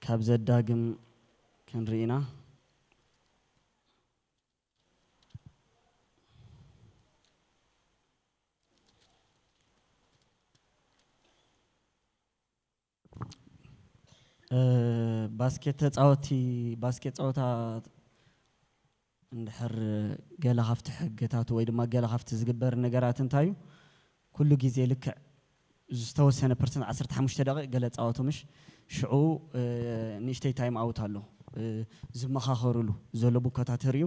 ካብ ዘዳግም ክንርኢና። እ፣ ባስኬት ተጻወቲ፣ ባስኬት ጸወታ እንድሕር ገለ ካብቲ ሕግታት ወይ ድማ ገለ ካብቲ ዝግበር ነገራት እንታይ እዩ? ኩሉ ግዜ ልክዕ ዝተወሰነ ፐርሰንት፣ ዓሰርተ ሓሙሽተ ደቂቕ ገለ ጻወቱ፣ ምሽ ሽዑ፣ እ፣ ንእሽተይ ታይም ኣውት ኣሎ፣ እ፣ ዝመኻኸሩሉ ዘሎ ቡኮታት ህርዩ፣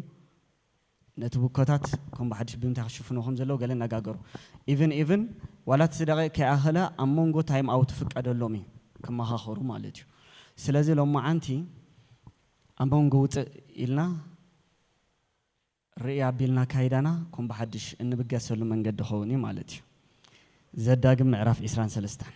ነቲ ቡኮታት ከም ብሓድሽ ብምንታይ ክሽፍኖ ከም ዘለዎ ገለ ነጋገሩ። ኢቭን፣ ኢቭን ዋላ እቲ ደቂቕ ከይኣኸለ ኣብ መንጎ ታይም ኣውት ፍቀደሎም እዩ፣ ክመኻኸሩ ማለት እዩ። ስለዚ ሎማዓንቲ ኣብ መንጎ ውፅእ ኢልና ርእይ ኣቢልና ካይዳና ከም ብሓድሽ እንብገሰሉ መንገዲ ኸውን እዩ ማለት እዩ። ዘዳግም ምዕራፍ ዒስራን ሰለስተን።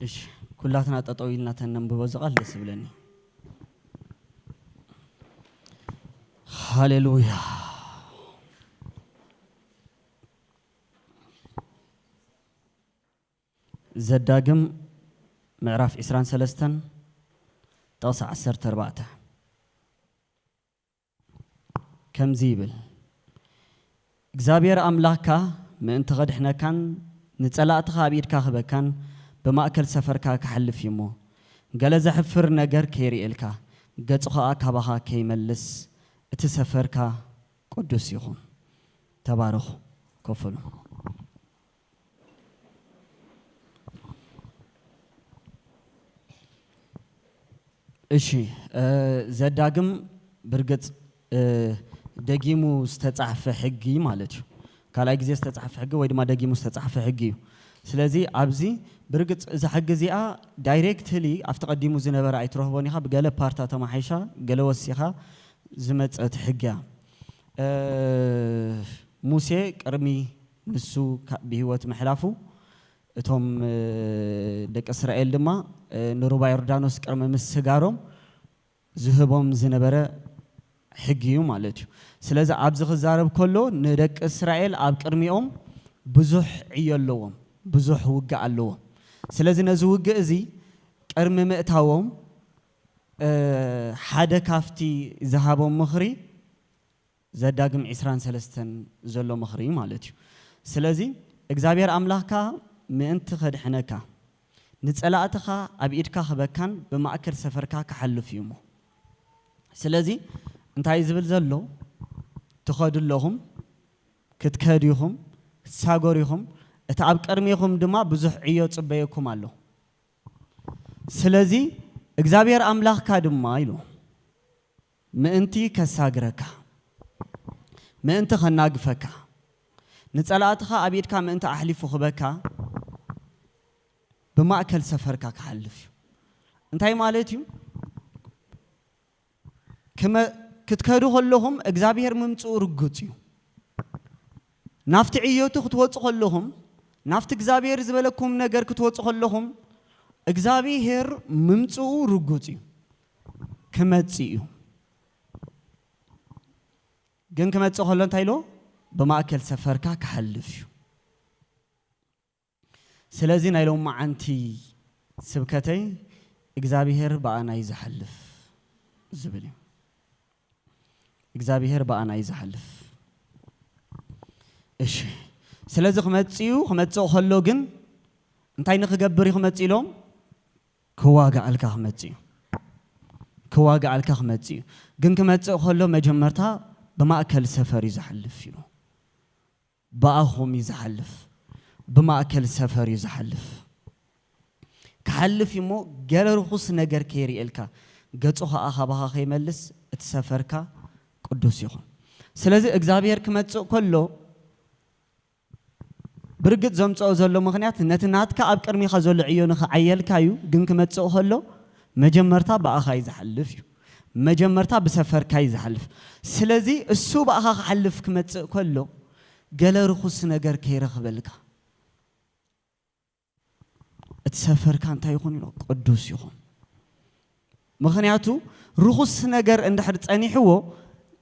እሺ፣ ኩላትና ጠጠው ኢልና ተነንብቦ እዚ ቃል ደስ ይብለኒ። ሃሌሉያ። ዘዳግም ምዕራፍ ዒስራን ሰለስተን ጥቕሲ ዓሰርተ ኣርባዕተ ከምዚ ይብል፣ እግዚኣብሔር ኣምላኽካ ምእንቲ ኸድሕነካን ንጸላእትኻ ኣብ ኢድካ ክህበካን ብማእከል ሰፈርካ ክሓልፍ እዩ እሞ፣ ገለ ዘሕፍር ነገር ከይርእየልካ፣ ገጹ ኸኣ ካባኻ ከይመልስ፣ እቲ ሰፈርካ ቅዱስ ይኹን። ተባረኹ። ኮፍ በሉ። እሺ፣ እ፣ ዘዳግም ብርግጽ፣ እ፣ ደጊሙ ዝተጻሕፈ ሕጊ ማለት እዩ። ካልኣይ ግዜ ዝተጻሕፈ ሕጊ ወይ ድማ ደጊሙ ዝተጻሕፈ ሕጊ እዩ። ስለዚ ኣብዚ ብርግጽ እዛ ሕጊ እዚኣ ዳይሬክትሊ ኣብቲ ቀዲሙ ዝነበረ ኣይትረኽቦን ኢኻ፣ ብገለ ፓርታ ተማሓይሻ፣ ገለ ወሲኻ ዝመጸት ሕጊ እያ። እ፣ ሙሴ ቅድሚ ንሱ ካ-፣ ብህይወት ምሕላፉ እቶም፣ እ፣ ደቂ እስራኤል ድማ፣ እ፣ ንሩባ ዮርዳኖስ ቅድሚ ምስጋሮም ዝህቦም ዝነበረ ሕጊ እዩ ማለት እዩ። ስለዚ ኣብዚ ክዛረብ ከሎ ንደቂ እስራኤል ኣብ ቅድሚኦም ብዙሕ ዕዮ ኣለዎም፣ ብዙሕ ውግእ ኣለዎም። ስለዚ ነዚ ውግእ እዚ ቅድሚ ምእታዎም፣ እ፣ ሓደ ካብቲ ዝሃቦም ምኽሪ ዘዳግም ዒስራን ሰለስተን ዘሎ ምኽሪ ማለት እዩ። ስለዚ እግዚኣብሔር ኣምላኽካ ምእንቲ ኸድሕነካ ንጸላእትኻ ኣብ ኢድካ ክበካን ብማእከል ሰፈርካ ክሓልፍ እዩ እሞ። ስለዚ እንታይ እዩ ዝብል ዘሎ? ትኸዱ ኣለኹም፣ ክትከዱ ኢኹም፣ ክትሳገሩ ኢኹም፣ እቲ ኣብ ቅድሜኹም ድማ ብዙሕ ዕዮ ጽበየኩም ኣሎ። ስለዚ እግዚኣብሔር ኣምላኽካ ድማ ኢሉ ምእንቲ ከሳግረካ፣ ምእንቲ ከናግፈካ፣ ንጸላእትኻ ኣብ ኢድካ ምእንቲ ኣሕሊፉ ክበካ፣ ብማእከል ሰፈርካ ክሓልፍ እዩ። እንታይ ማለት እዩ? ክመ-፣ ክትከዱ ከለኹም እግዚኣብሔር ምምጽኡ ርጉጽ እዩ። ናብቲ ዕዮቱ ክትወጹ ከለኹም፣ ናብቲ እግዚኣብሔር ዝበለኩም ነገር ክትወጹ ከለኹም፣ እግዚኣብሔር ምምጽኡ ርጉጽ እዩ። ክመጽእ እዩ። ግን ክመጽእ ከሎ እንታይ ኢሎ? ብማእከል ሰፈርካ ክሓልፍ እዩ። ስለዚ ናይ ሎማዓንቲ ስብከተይ እግዚኣብሔር ብኣና እዩ ዝሓልፍ ዝብል እዩ። እግዚኣብሔር ብኣና እዩ ዝሓልፍ። እሺ፣ ስለዚ ክመጽእ እዩ። ክመጽእ ከሎ ግን እንታይ ንክገብር እዩ ክመጽእ ኢሎም? ክዋጋኣልካ ክመጽእ እዩ። ክዋጋኣልካ ክመጽእ እዩ። ግን ክመጽእ ከሎ መጀመርታ ብማእከል ሰፈር እዩ ዝሓልፍ ኢሉ። ብኣኹም እዩ ዝሓልፍ። ብማእከል ሰፈር እዩ ዝሓልፍ። ክሓልፍ እዩ እሞ ገለ ርኹስ ነገር ከይርእየልካ፣ ገጹ ኸኣ ኻባኻ ከይመልስ እቲ ሰፈርካ ቅዱስ ይኹን። ስለዚ እግዚኣብሔር ክመጽእ ከሎ ብርግጽ ዘምጽኦ ዘሎ ምኽንያት ነቲ ናትካ ኣብ ቅድሚኻ ዘሎ ዕዮ ንኽዓየልካ እዩ፣ ግን ክመጽእ ከሎ መጀመርታ ብኣኻ እዩ ዝሓልፍ እዩ። መጀመርታ ብሰፈርካ እዩ ዝሓልፍ። ስለዚ እሱ ብኣኻ ክሓልፍ ክመጽእ ከሎ ገለ ርኹስ ነገር ከይረኽበልካ፣ እቲ ሰፈርካ እንታይ ይኹን ኢሎ? ቅዱስ ይኹን። ምኽንያቱ ርኹስ ነገር እንድሕር ጸኒሕዎ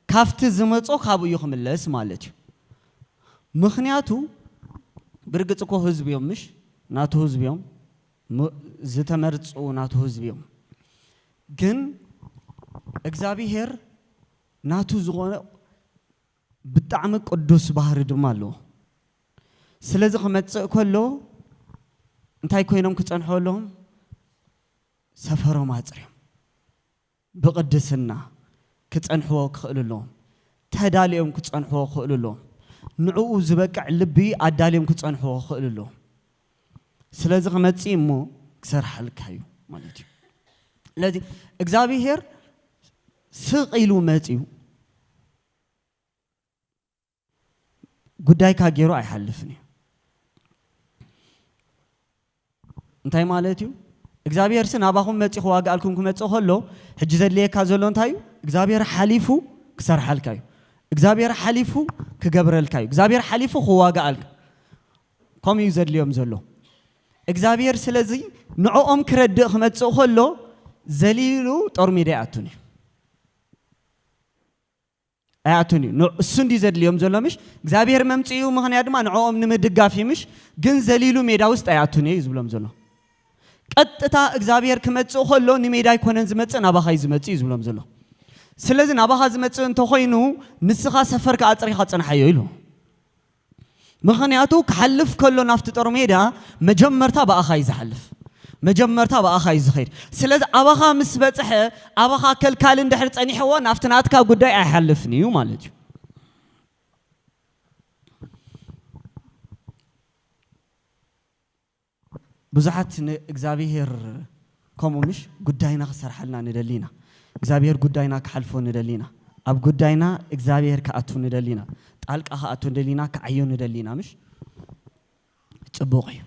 ካብቲ ዝመጾ ካብኡ እዩ ክምለስ ማለት እዩ። ምኽንያቱ ብርግጽ እኮ ህዝቢ እዮም፣ ምሽ ናቱ ህዝቢ እዮም፣ ም- ዝተመርጹ ናቱ ህዝቢ እዮም። ግን እግዚኣብሔር ናቱ ዝኾነ ብጣዕሚ ቅዱስ ባህሪ ድማ ኣለዎ። ስለዚ ክመጽእ ከሎ እንታይ ኮይኖም ክጸንሑ ኣለዎም? ሰፈሮም ኣጽርዮም ብቕድስና ክጸንሕዎ ክኽእሉ ኣለዎም። ተዳልዮም ክጸንሕዎ ክኽእሉ ኣለዎም። ንዕኡ ዝበቅዕ ልቢ ኣዳልዮም ክጸንሕዎ ክኽእሉ ኣለዎም። ስለዚ ክመጽእ እሞ ክሰርሓልካ እዩ ማለት እዩ። ስለዚ እግዚኣብሔር ስቕ ኢሉ መጽዩ ጉዳይካ ገይሩ ኣይሓልፍን እዩ። እንታይ ማለት እዩ? እግዚኣብሔር ሲ ናባኹም መጺ ክዋግኣልኩም ክመጽእ ከሎ ሕጂ ዘድልየካ ዘሎ እንታይ እዩ? እግዚኣብሔር ሓሊፉ ክሰርሓልካ እዩ። እግዚኣብሔር ሓሊፉ ክገብረልካ እዩ። እግዚኣብሔር ሓሊፉ ክዋግኣልካ ከምኡ እዩ ዘድልዮም ዘሎ እግዚኣብሔር። ስለዚ ንዕኦም ክረድእ ክመጽእ ከሎ ዘሊሉ ጦር ሜዳ ይኣቱን እዩ። ኣይኣቱን እዩ። ን- እሱ እንዲ ዘድልዮም ዘሎ ምሽ እግዚኣብሔር መምጽኡ ምኽንያት ድማ ንዕኦም ንምድጋፍ እዩ ምሽ። ግን ዘሊሉ ሜዳ ውስጥ ኣይኣቱን እዩ ዝብሎም ዘሎ። ቀጥታ እግዚኣብሔር ክመጽእ ከሎ ንሜዳ ኣይኮነን ዝመጽእ፣ ናባኻ እዩ ዝመጽእ እዩ ዝብሎም ዘሎ። ስለዚ ናባኻ ዝመጽእ እንተኾይኑ ንስኻ ሰፈርካ ኣጽሪኻ ጽንሓዮ ኢሉ። ምኽንያቱ ክሓልፍ ከሎ ናብቲ ጦር ሜዳ መጀመርታ ብኣኻ እዩ ዝሓልፍ። መጀመርታ ብኣኻ እዩ ዝኸይድ። ስለዚ ኣባኻ ምስ በጽሐ ኣባኻ ከልካሊ እንድሕር ጸኒሕዎ ናብቲ ናትካ ጉዳይ ኣይሓልፍን እዩ ማለት እዩ። ብዙሓት ንእግዚኣብሔር ከምኡ ምሽ ጉዳይና ክሰርሓልና ንደሊ ኢና። እግዚኣብሔር ጉዳይና ክሓልፎ ንደሊ ኢና። ኣብ ጉዳይና እግዚኣብሔር ክኣቱ ንደሊ ኢና። ጣልቃ ክኣቱ ንደሊ ኢና፣ ክዓዮ ንደሊ ኢና ምሽ? ጽቡቕ እዩ።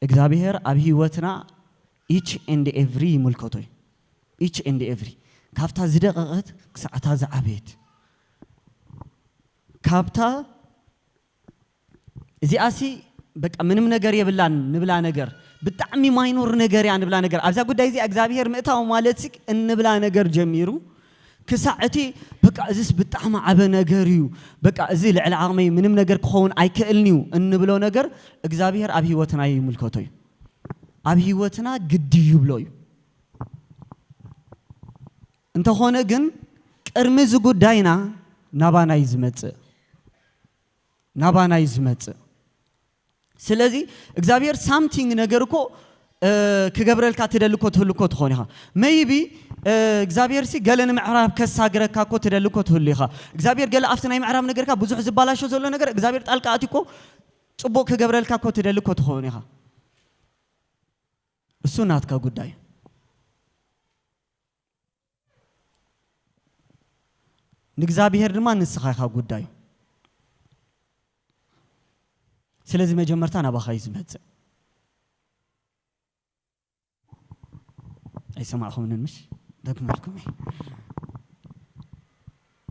እግዚኣብሔር ኣብ ህይወትና each and every ይምልከቶ እዩ። Each and every ካብታ ዝደቐቐት ክሳዕታ ዝዓበየት ካብታ እዚኣሲ በቃ ምንም ነገር የብላን ንብላ ነገር ብጣዕሚ ማይኖር ነገር እያ ንብላ ነገር ኣብዛ ጉዳይ እዚኣ እግዚኣብሔር ምእታው ማለት ሲ እንብላ ነገር ጀሚሩ ክሳዕ እቲ በቃ እዚስ ብጣዕሚ ዓበ ነገር እዩ በቃ እዚ ልዕሊ ዓቕመይ ምንም ነገር ክኸውን ኣይክእልን እዩ እንብሎ ነገር እግዚኣብሔር ኣብ ህይወትና ይምልከቶ እዩ። ኣብ ህይወትና ግዲ ይብሎ እዩ። እንተኾነ ግን ቅድሚ እዚ ጉዳይና ናባና እዩ ዝመጽእ። ናባና እዩ ዝመጽእ። ስለዚ እግዚኣብሔር ሳምቲንግ ነገር እኮ ክገብረልካ ትደሊ እኮ ትህሉ እኮ ትኾን ኢኻ። መይቢ እግዚኣብሔር ሲ ገለ ንምዕራብ ከሳግረካ እኮ ትደሊ እኮ ትህሉ ኢኻ። እግዚኣብሔር ገለ ኣብቲ ናይ ምዕራብ ነገርካ ብዙሕ ዝባላሾ ዘሎ ነገር እግዚኣብሔር ጣልቃ ኣትዩ እኮ ጽቡቕ ክገብረልካ እኮ ትደሊ እኮ ትኸውን ኢኻ። እሱ ናትካ ጉዳይ። ንእግዚኣብሔር ድማ ንስኻ ኢኻ ጉዳዩ። ስለዚ መጀመርታ ናባኻ እዩ ዝመጽእ። ኣይሰማዕኹምንን ምሽ? ደግመልኩም እየ።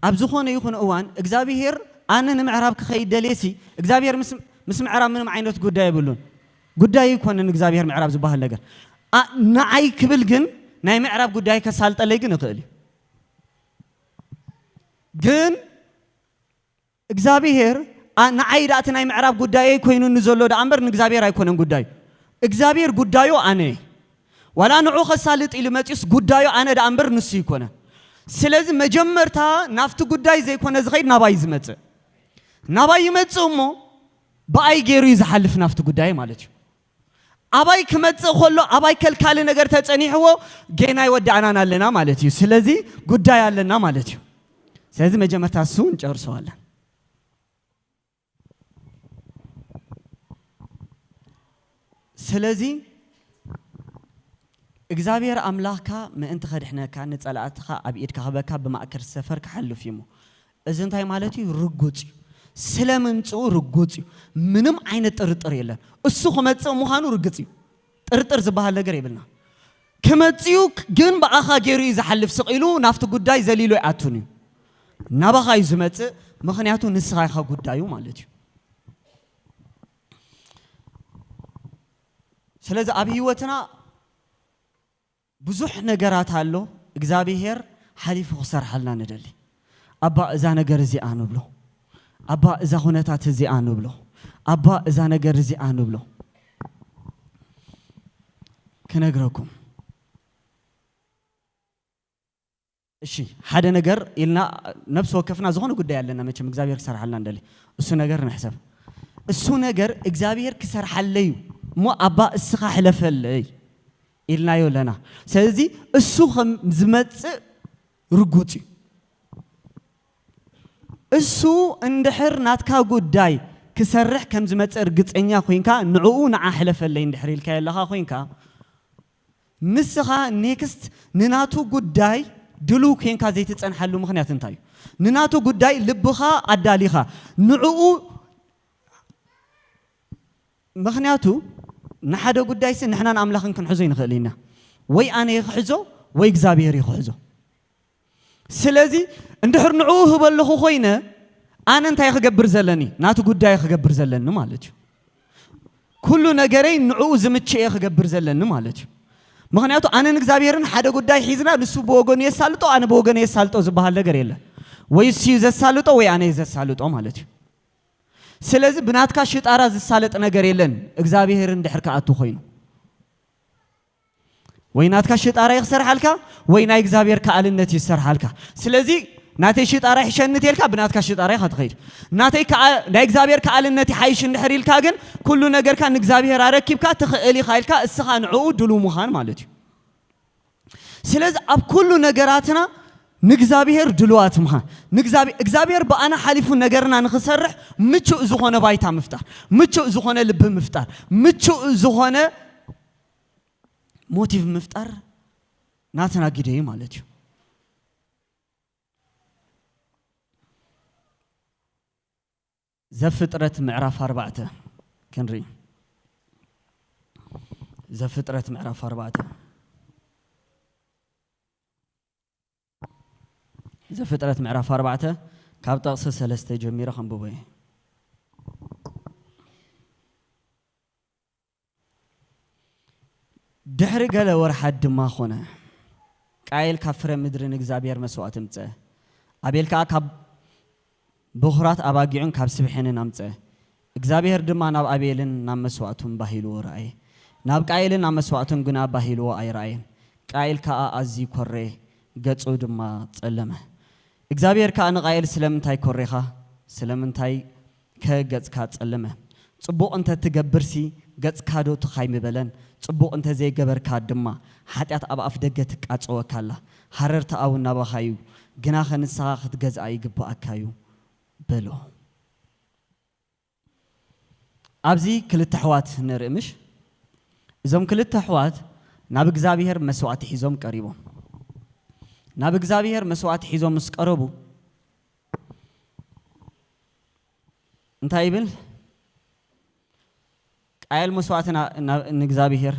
ኣብ ዝኾነ ይኹን እዋን እግዚኣብሔር ኣነ ንምዕራብ ክኸይድ ደልየሲ እግዚኣብሔር ምስ ምስ ምዕራብ ምንም ዓይነት ጉዳይ የብሉን። ጉዳይ ኣይኮነን እግዚኣብሔር ምዕራብ ዝበሃል ነገር። ኣ- ንዓይ ክብል ግን ናይ ምዕራብ ጉዳይ ከሳልጠለይ ግን ይኽእል እዩ። ግን እግዚኣብሔር ኣ- ንዓይ ዳእቲ ናይ ምዕራብ ጉዳይ ኮይኑኒ ዘሎ ደኣ እምበር ንእግዚኣብሔር ኣይኮነን ጉዳዩ። እግዚኣብሔር ጉዳዩ ኣነ እየ። ዋላ ንዑ ከሳልጥ ኢሉ መፂኡስ ጉዳዩ ኣነ ደኣ እምበር ንሱ ይኮነ። ስለዚ መጀመርታ ናብቲ ጉዳይ ዘይኮነ ዝኸይድ ናባይ ዝመፅእ ናባይ ይመጽእ እሞ ብኣይ ገይሩ እዩ ዝሓልፍ ናብቲ ጉዳይ ማለት እዩ። ኣባይ ክመጽእ ከሎ ኣባይ ከልካሊ ነገር ተጸኒሕዎ ጌና ይወዳእናን ኣለና ማለት እዩ። ስለዚ ጉዳይ ኣለና ማለት እዩ። ስለዚ መጀመርታ እሱ እንጨርሰዋለን። ስለዚ እግዚኣብሔር ኣምላኽካ ምእንቲ ኸድሕነካ ንጸላእትኻ ኣብ ኢድካ ክበካ ብማእከል ሰፈር ክሓልፍ እዩ እሞ እዚ እንታይ ማለት እዩ? ርጉጽ እዩ። ስለ ምምጽኡ ርጉጽ እዩ። ምንም ዓይነት ጥርጥር የለን። እሱ ክመጽእ ምዃኑ ርግጽ እዩ። ጥርጥር ዝበሃል ነገር የብልና። ክመጽእ እዩ ግን ብኣኻ ገይሩ እዩ ዝሓልፍ ስቕ ኢሉ ናብቲ ጉዳይ ዘሊሉ ኣይኣቱን እዩ። ናባኻ እዩ ዝመጽእ ምኽንያቱ ንስኻ ኢኻ ጉዳዩ ማለት እዩ። ስለዚ ኣብ ህይወትና ብዙሕ ነገራት ኣሎ እግዚኣብሄር ሓሊፉ ክሰርሓልና ንደሊ። ኣባ እዛ ነገር እዚኣ ንብሎ። ኣባ እዛ ኩነታት እዚኣ ንብሎ፣ ኣባ እዛ ነገር እዚኣ ንብሎ። ክነግረኩም እሺ፣ ሓደ ነገር ኢልና፣ ነፍሲ ወከፍና ዝኾነ ጉዳይ ኣለና መቸም እግዚኣብሔር ክሰርሓልና እንደሊ። እሱ ነገር ንሕሰብ። እሱ ነገር እግዚኣብሔር ክሰርሓለይ እዩ እሞ ኣባ እስኻ ሕለፈለይ ኢልናዮ ኣለና። ስለዚ እሱ ከም ዝመጽእ ርጉጽ እዩ። እሱ እንድሕር ናትካ ጉዳይ ክሰርሕ ከም ዝመጽእ ርግጸኛ ኮይንካ፣ ንዕኡ ንዓ ሕለፈለይ እንድሕር ኢልካዮ ኣለኻ ኮይንካ፣ ንስኻ ኔክስት ንናቱ ጉዳይ ድሉው ኮይንካ ዘይትጸንሓሉ ምኽንያት እንታይ እዩ? ንናቱ ጉዳይ ልብኻ ኣዳሊኻ ንዕኡ፣ ምኽንያቱ ንሓደ ጉዳይሲ ንሕናን ኣምላኽን ክንሕዞ ይንኽእል ኢና። ወይ ኣነ እየ ክሕዞ ወይ እግዚኣብሔር እዩ ክሕዞ። ስለዚ እንድሕር ንዕኡ ህበ ኣለኹ ኮይነ ኣነ እንታይ ክገብር ዘለኒ? ናቱ ጉዳይ ክገብር ዘለኒ ማለት እዩ። ኩሉ ነገረይ ንዕኡ ዝምችእ እየ ክገብር ዘለኒ ማለት እዩ። ምኽንያቱ ኣነ ንእግዚኣብሔርን ሓደ ጉዳይ ሒዝና ንሱ ብወገኑ የሳልጦ ኣነ ብወገኑ የሳልጦ ዝበሃል ነገር የለን። ወይ እሱ እዩ ዘሳልጦ ወይ ኣነ እየ ዘሳልጦ ማለት እዩ። ስለዚ ብናትካ ሽጣራ ዝሳለጥ ነገር የለን እግዚኣብሔር እንድሕር ክኣቱ ኮይኑ። ወይ ናትካ ሽጣራ እዩ ክሰርሓልካ ወይ ናይ እግዚኣብሔር ከኣልነት እዩ ዝሰርሓልካ። ስለዚ ናተይ ሽጣራ ይሕሸኒ ተልካ ብናትካ ሽጣራ ኢኻ ትኸይድ። ናተይ ከኣ-፣ ናይ እግዚኣብሔር ከኣልነት ይሓይሽ እንድሕር ኢልካ ግን ኩሉ ነገርካ ንእግዚኣብሔር ኣረኪብካ ትኽእል ኢኻ ኢልካ እስኻ ንዕኡ ድሉ ምዃን ማለት እዩ። ስለዚ ኣብ ኩሉ ነገራትና ንእግዚኣብሔር ድሉዋት ምዃን፣ ንእግዚኣብሔር፣ እግዚኣብሔር ብኣና ሓሊፉ ነገርና ንኽሰርሕ ምቹእ ዝኾነ ባይታ ምፍጣር፣ ምቹእ ዝኾነ ልቢ ምፍጣር፣ ምቹእ ዝኾነ ሞቲቭ ምፍጣር ናትና ግደ እዩ ማለት እዩ። ዘፍጥረት ምዕራፍ ኣርባዕተ ክንርኢ። ዘፍጥረት ምዕራፍ ኣርባዕተ። ዘፍጥረት ምዕራፍ ኣርባዕተ ካብ ጥቕሲ ሰለስተ ጀሚረ ከንብቦ እየ። ድሕሪ ገለ ወርሓት ድማ ኾነ፣ ቃየል ካብ ፍረ ምድሪ ንእግዚኣብሔር መስዋእቲ ኣምጽአ። ኣቤል ከኣ ካብ በኹራት ኣባጊዑን ካብ ስብሐንን ኣምጽአ። እግዚኣብሔር ድማ ናብ ኣቤልን ናብ መስዋእቱን ባሂልዎ ረኣየ። ናብ ቃየልን ናብ መስዋእቱን ግና ባሂልዎ ኣይረኣየን። ቃየል ከኣ ኣዝዩ ኰረየ፣ ገጹ ድማ ጸለመ። እግዚኣብሔር ከኣ ንቃየል፣ ስለምንታይ ኰሬኻ? ስለምንታይ ከ ገጽካ ጸለመ? ጽቡቕ እንተ ትገብርሲ፣ ገጽካ ዶ ትኻይ ምበለን? ጽቡቕ እንተ ዘይገበርካ ድማ፣ ሓጢኣት ኣብ ኣፍ ደገ ትቃጸወካ ኣላ። ሃረርታኣ እውን ናባኻ እዩ፣ ግናኸ ንስኻ ክትገዝኣ ይግብኣካ እዩ በሎ። ኣብዚ ክልተ ኣሕዋት ንርኢ ምሽ? እዞም ክልተ ኣሕዋት ናብ እግዚኣብሔር መስዋእቲ ሒዞም ቀሪቦም። ናብ እግዚኣብሔር መስዋእቲ ሒዞም ምስ ቀረቡ እንታይ ይብል? ቃየል መስዋእቲ ና-፣ ና-፣ ንእግዚኣብሔር፣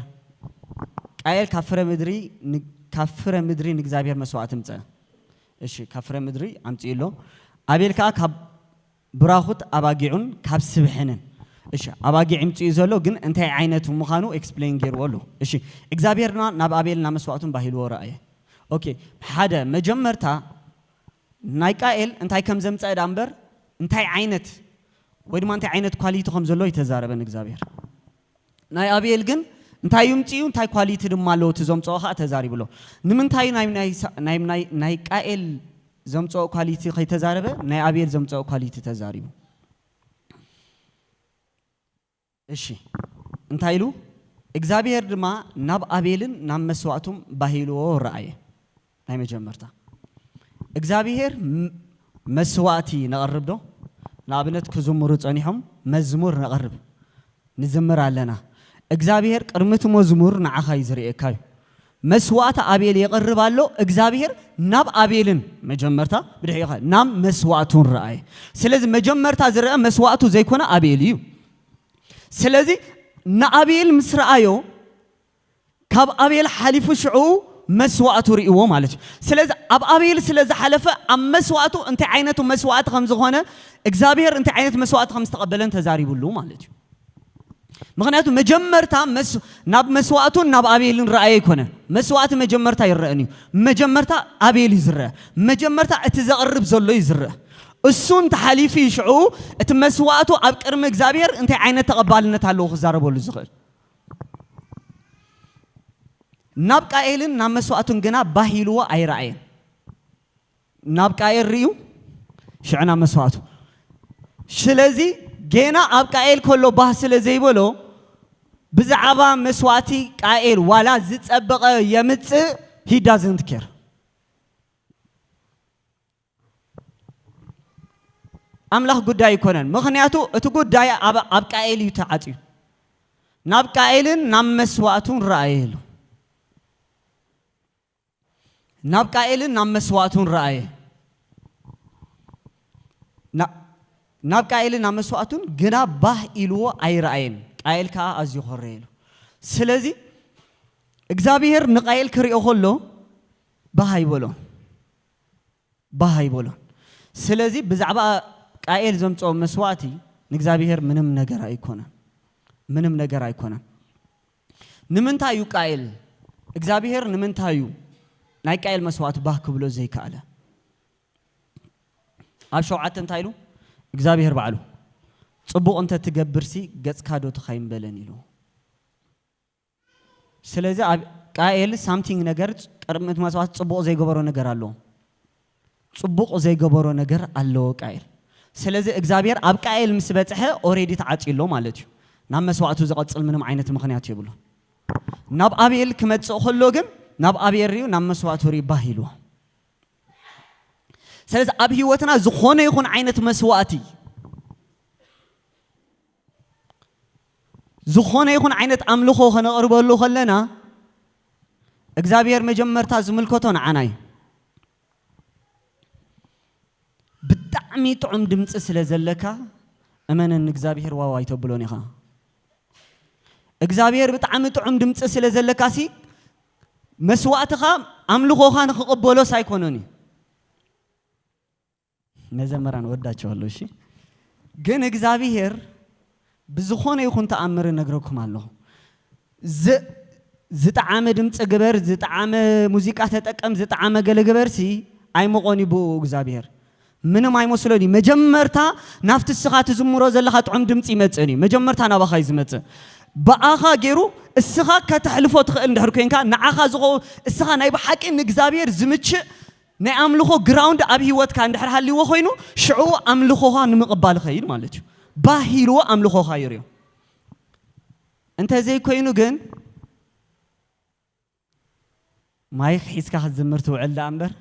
ቃየል ካብ ፍረ ምድሪ ን-፣ ካብ ፍረ ምድሪ ንእግዚኣብሔር መስዋእቲ ምጸ። እሺ፣ ካብ ፍረ ምድሪ ኣምጺኡ ኣሎ። ኣቤል ከኣ ካብ ብራኹት ኣባጊዑን ካብ ስብሕንን። እሺ፣ ኣባጊዕ ይምጽኡ ዘሎ ግን እንታይ ዓይነት ምዃኑ ኤክስፕሌን ገይርዎ ኣሎ። እሺ፣ እግዚኣብሔር ድማ ናብ ኣቤል ናብ መስዋእቱን ባሂልዎ ረኣየ። ኦኬ፣ ሓደ መጀመርታ ናይ ቃኤል እንታይ ከም ዘምጸአ ዳ እምበር እንታይ ዓይነት ወይ ድማ እንታይ ዓይነት ኳሊቲ ከም ዘሎ ይተዛረበን እግዚኣብሔር። ናይ ኣቤል ግን እንታይ ይምጽኡ እንታይ ኳሊቲ ድማ ኣለዎ እቲ ዘምጽኦ ኸዓ ተዛሪቡ ኣሎ። ንምንታይ ናይ፣ ናይ፣ ናይ፣ ናይ፣ ናይ ቃኤል ዘምጽኦ ኳሊቲ ከይተዛረበ ናይ ኣቤል ዘምጽኦ ኳሊቲ ተዛሪቡ? እሺ እንታይ ኢሉ? እግዚኣብሔር ድማ ናብ ኣቤልን ናብ መስዋእቱም ባሂልዎ ረኣየ። ናይ መጀመርታ እግዚኣብሔር ም-፣ መስዋእቲ ነቕርብ ዶ? ንኣብነት ክዝምሩ ጸኒሖም መዝሙር ነቕርብ፣ ንዝምር ኣለና። እግዚኣብሔር ቅድሚ እቲ መዝሙር ንዓኻ እዩ ዝርእየካ እዩ። መስዋእቲ ኣቤል የቕርብ ኣሎ። እግዚኣብሔር ናብ ኣቤልን መጀመርታ ብድሕሪኡ ኸ ናብ መስዋእቱን ረኣየ። ስለዚ መጀመርታ ዝረአ መስዋእቱ ዘይኮነ ኣቤል እዩ። ስለዚ ንኣቤል ምስ ረኣዮ ካብ ኣቤል ሓሊፉ ሽዑ መስዋእቱ ርእይዎ ማለት እዩ። ስለዚ ኣብ ኣቤል ስለ ዝሓለፈ ኣብ መስዋእቱ እንታይ ዓይነቱ መስዋእቲ ከም ዝኾነ እግዚኣብሔር እንታይ ዓይነት መስዋእቲ ከም ዝተቐበለን ተዛሪቡሉ ማለት እዩ። ምኽንያቱ መጀመርታ መስ-፣ ናብ መስዋእቱን ናብ ኣቤልን ረኣየ ኣይኮነን። መስዋእቲ መጀመርታ ይረአን እዩ። መጀመርታ ኣቤል እዩ ዝረአ። መጀመርታ እቲ ዘቕርብ ዘሎ እዩ ዝረአ። እሱ እንተሓሊፉ እዩ ሽዑ እቲ መስዋእቱ ኣብ ቅድሚ እግዚኣብሔር እንታይ ዓይነት ተቐባልነት ኣለዎ ክዛረበሉ ዝኽእል። ናብ ቃኤልን ናብ መስዋእቱን ግና ባህ ኢልዎ ኣይረኣየን። ናብ ቃኤል ርእዩ ሽዑ ናብ መስዋእቱ። ስለዚ ጌና ኣብ ቃኤል ከሎ ባህ ስለ ዘይበሎ ብዛዕባ መስዋእቲ ቃኤል ዋላ ዝጸበቐ የምጽእ he doesn't care። ኣምላኽ ጉዳይ ኣይኮነን። ምኽንያቱ እቲ ጉዳይ ኣብ ኣብ ቃኤል እዩ ተዓጽዩ። ናብ ቃኤልን ናብ መስዋእቱን ረኣየ ኢሉ። ናብ ቃኤልን ናብ መስዋእቱን ረኣየ። ና- ናብ ቃኤልን ናብ መስዋእቱን ግና ባህ ኢልዎ ኣይረኣየን። ቃኤል ከኣ ኣዝዩ ኮረየ ኢሉ። ስለዚ እግዚኣብሔር ንቃኤል ክሪኦ ከሎ ባህ ኣይበሎን። ባህ ኣይበሎን። ስለዚ ብዛዕባ ቃኤል ዘምጽኦ መስዋእቲ ንእግዚኣብሔር ምንም ነገር ኣይኮነን። ምንም ነገር ኣይኮነን። ንምንታይ እዩ ቃኤል እግዚኣብሔር ንምንታይ እዩ ናይ ቃኤል መስዋእቲ ባህ ክብሎ ዘይከኣለ? ኣብ ሸውዓተ እንታይ ኢሉ እግዚኣብሔር ባዕሉ? ጽቡቕ እንተ ትገብርሲ ገጽካ ዶ ትኻይን በለን ኢሉ። ስለዚ ኣብ ቃኤል ሳምቲንግ ነገር ቅድሚ እቲ መስዋእቲ ጽቡቕ ዘይገበሮ ነገር ኣለዎ። ጽቡቕ ዘይገበሮ ነገር ኣለዎ ቃኤል። ስለዚ እግዚኣብሔር ኣብ ቃኤል ምስ በጽሐ ኦሬዲ ተዓጽዩ ኣሎ ማለት እዩ። ናብ መስዋእቱ ዝቐጽል ምንም ዓይነት ምኽንያት የብሉ። ናብ ኣቤል ክመጽእ ከሎ ግን ናብ ኣቤል ሪዩ ናብ መስዋእቱ ሪዩ ባህ ኢልዎ። ስለዚ ኣብ ህይወትና ዝኾነ ይኹን ዓይነት መስዋእቲ ዝኾነ ይኹን ዓይነት ኣምልኾ ከነቕርበሉ ከለና እግዚኣብሔር መጀመርታ ዝምልከቶ ንዓና እዩ። ብጣዕሚ ጥዑም ድምፂ ስለ ዘለካ እመነን እግዚኣብሔር ዋው ኣይተብሎን ኢኻ። እግዚኣብሔር ብጣዕሚ ጥዑም ድምፂ ስለ ዘለካ ሲ መስዋእትኻ ኣምልኾኻ ንክቕበሎስ ኣይኮነን እዩ። መዘመራን ወዳቸዋለሁ። እሺ ግን እግዚኣብሔር ብዝኾነ ይኹን ተኣምር እነግረኩም ኣለኹ። ዝ- ዝጠዓመ ድምፂ ግበር፣ ዝጠዓመ ሙዚቃ ተጠቀም፣ ዝጠዓመ ገለ ግበርሲ ኣይመቆን ይብኡ እግዚኣብሔር ምንም ኣይመስሎን እዩ። መጀመርታ ናብቲ እስኻ ትዝምሮ ዘለኻ ጥዑም ድምፂ ይመፅእን እዩ። መጀመርታ ናባኻ እዩ ዝመፅእ። ብኣኻ ገይሩ እስኻ ከተሕልፎ ትኽእል እንድሕር ኮንካ ንዓኻ ዝኸውን እስኻ ናይ ብሓቂ ንእግዚኣብሔር ዝምችእ ናይ ኣምልኾ ግራውንድ ኣብ ህይወትካ እንድሕር ሃልይዎ ኮይኑ ሽዑ ኣምልኾኻ ንምቕባል ኸይድ ማለት እዩ። ባህ ኢልዎ ኣምልኾኻ ይርዮ። እንተዘይኮይኑ ግን ማይክ ሒዝካ ክትዝምር ትውዕል ደኣ እምበር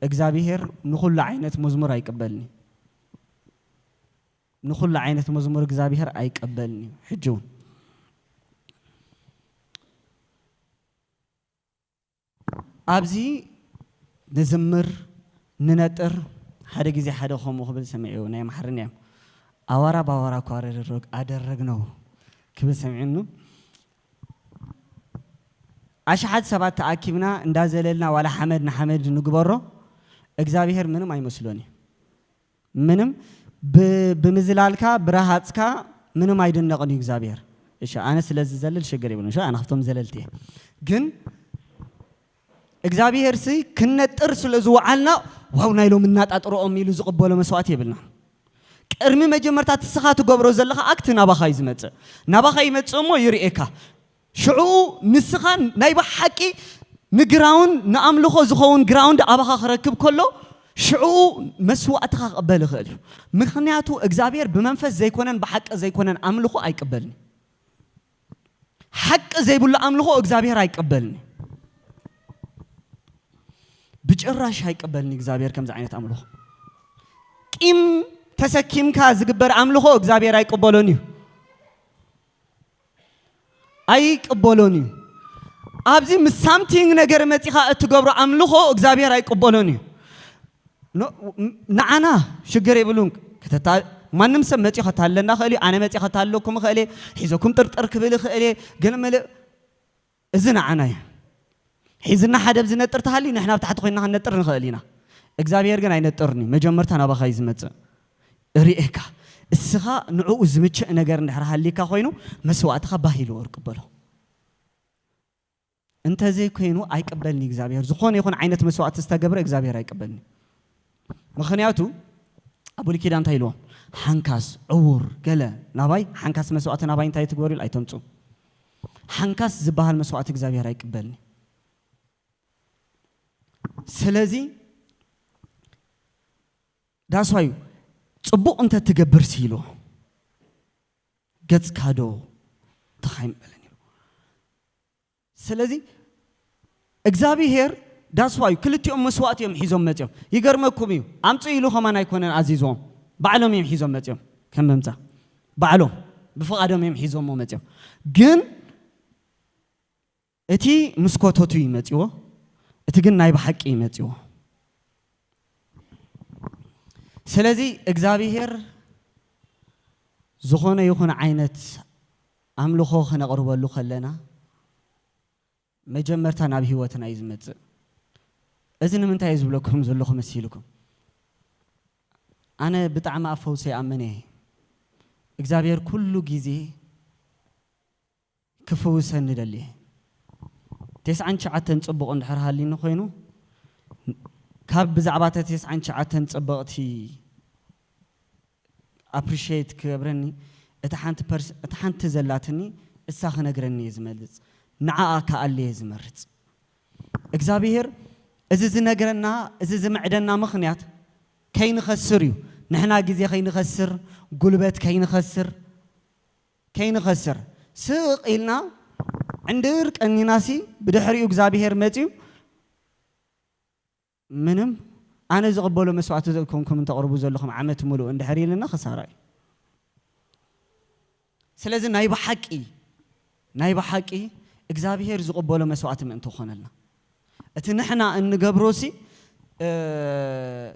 እግዚኣብሄር ንኹሉ ዓይነት መዝሙር ኣይቅበልን እዩ። ንኹሉ ዓይነት መዝሙር እግዚኣብሄር ኣይቀበልን እዩ። ሕጂ እውን ኣብዚ ንዝምር ንነጥር ሓደ ግዜ ሓደ ከምኡ ክብል ሰሚዑ ናይ ማሕርንያ ኣዋራ ባዋራ እኮ ኣደረግ ኣደረግነው ክብል ሰሚዑኑ ኣሽሓት ሰባት ተኣኪብና እንዳዘለልና ዋላ ሓመድ ንሓመድ ንግበሮ እግዚኣብሄር ምንም ኣይመስሎን እዩ። ምንም ብ- ብምዝላልካ ብረሃፅካ ምንም ኣይድነቕን እዩ እግዚኣብሔር። እሺ ኣነ ስለ ዝዘልል ሽግር ይብሉ እሺ ኣነ ካብቶም ዘለልቲ እየ። ግን እግዚኣብሔር ሲ ክነጥር ስለ ዝወዓልና ዋው ናይ ሎም እናጣጥሮኦም ኢሉ ዝቕበሎ መስዋእቲ የብልና። ቅድሚ መጀመርታ ትስኻ ትገብሮ ዘለኻ ኣክት ናባኻ እዩ ዝመፅእ። ናባኻ ይመፅእ እሞ ይርእየካ። ሽዑ ንስኻ ናይ ብሓቂ ንግራውንድ ንኣምልኾ ዝኸውን ግራውንድ ኣባኻ ክረክብ ከሎ ሽዑ መስዋእትኻ ክቕበል ይኽእል እዩ። ምክንያቱ እግዚኣብሔር ብመንፈስ ዘይኮነን ብሓቂ ዘይኮነን ኣምልኾ ኣይቅበልን። ሓቂ ዘይብሉ ኣምልኾ እግዚኣብሔር ኣይቅበልን። ብጭራሽ ኣይቅበልን እግዚኣብሔር ከምዚ ዓይነት ኣምልኾ። ቂም ተሰኪምካ ዝግበር ኣምልኾ እግዚኣብሔር ኣይቅበሎን እዩ። ኣይቅበሎን እዩ። ኣብዚ ምስ ሳምቲንግ ነገር መፂኻ እትገብሮ ኣምልኾ እግዚኣብሔር ኣይቅበሎን እዩ። ኖ- ንዓና ሽግር የብሉን። ከተታ- ማንም ሰብ መፂኡ ከታለና ክእል እዩ። ኣነ መፂ ከታለኩም ክእል እየ። ሒዘኩም ጥርጥር ክብል ክእል እየ። ገለ መለ እዚ ንዓና እዩ። ሒዝና ሓደ ዝነጥር ተሃልዩ ንሕና ኣብ ታሕቲ ኮይንና ክንነጥር ንኽእል ኢና። እግዚኣብሔር ግን ኣይነጥርን እዩ። መጀመርታ ናባኻ እዩ ዝመፅእ። ርእካ እስኻ ንዕኡ ዝምችእ ነገር እንድሕር ሃሊካ ኮይኑ መስዋእትኻ ባህ ኢሉ ወርቅ በሎ። እንተዘይኮይኑ ኣይቅበልኒ እግዚኣብሔር። ዝኾነ ይኹን ዓይነት መስዋእቲ ዝተገብረ እግዚኣብሔር ኣይቅበልኒ። ምኽንያቱ ኣብ ብሉይ ኪዳን እንታይ ኢልዎም? ሓንካስ፣ ዕዉር፣ ገለ ናባይ፣ ሓንካስ መስዋእቲ ናባይ እንታይ ትግበሩ ኢሉ ኣይተምፁ። ሓንካስ ዝበሃል መስዋእቲ እግዚኣብሔር ኣይቅበልኒ። ስለዚ ዳስዋዩ ጽቡቕ እንተ ትገብር ሲሎ ገጽካ ዶ ተኻይም በለኒ። ስለዚ እግዚኣብሔር ዳስዋዩ ክልቲኦም መስዋእቲ እዮም ሒዞም መጽዮም። ይገርመኩም እዩ፣ ኣምጽኡ ኢሉ ከማን ኣይኮነን ኣዚዝዎም፣ ባዕሎም እዮም ሒዞም መጽዮም። ከም ምምጻእ ባዕሎም ብፍቓዶም እዮም ሒዞሞ መጽዮም። ግን እቲ ምስ ኮተቱ እዩ መጺዎ፣ እቲ ግን ናይ ብሓቂ እዩ መጺዎ። ስለዚ እግዚኣብሔር ዝኾነ ይኹን ዓይነት ኣምልኾ ክነቕርበሉ ከለና መጀመርታ ናብ ህይወትና እዩ ዝመጽእ። እዚ ንምንታይ እየ ዝብለኩም ዘለኹ መሲልኩም? ኣነ ብጣዕሚ ኣብ ፈውሲ ይኣምን እየ። እግዚኣብሔር ኩሉ ግዜ ክፍውሰኒ ደሊ እየ። ተስዓን ትሽዓተን ጽቡቕ እንድሕር ሃሊኒ ኮይኑ ካብ ብዛዕባ እታ ተስዓን ትሽዓተን ጽብቕቲ ኣፕሪሽት ክገብረኒ እታ ሓንቲ ፐርስ-፣ እታ ሓንቲ ዘላትኒ እሳ ክነግረኒ እየ ዝመልጽ። ንዓኣ ክኣሊ እየ ዝመርጽ። እግዚኣብሔር እዚ ዝነግረና፣ እዚ ዝምዕደና ምኽንያት ከይንኸስር እዩ። ንሕና ግዜ ከይንኸስር፣ ጉልበት ከይንኸስር፣ ከይንኸስር ስቕ ኢልና ዕንድር ቀኒናሲ ብድሕሪኡ እግዚኣብሔር መጺኡ ምንም ኣነ ዝቕበሎ መስዋእቲ ዘይኮንኩም እንተቕርቡ ዘለኹም ዓመት ሙሉእ እንድሕር ኢልና ክሳራ እዩ። ስለዚ ናይ ብሓቂ ናይ ብሓቂ እግዚኣብሔር ዝቕበሎ መስዋእቲ ምእንቲ ክኾነልና እቲ ንሕና እንገብሮሲ እ፣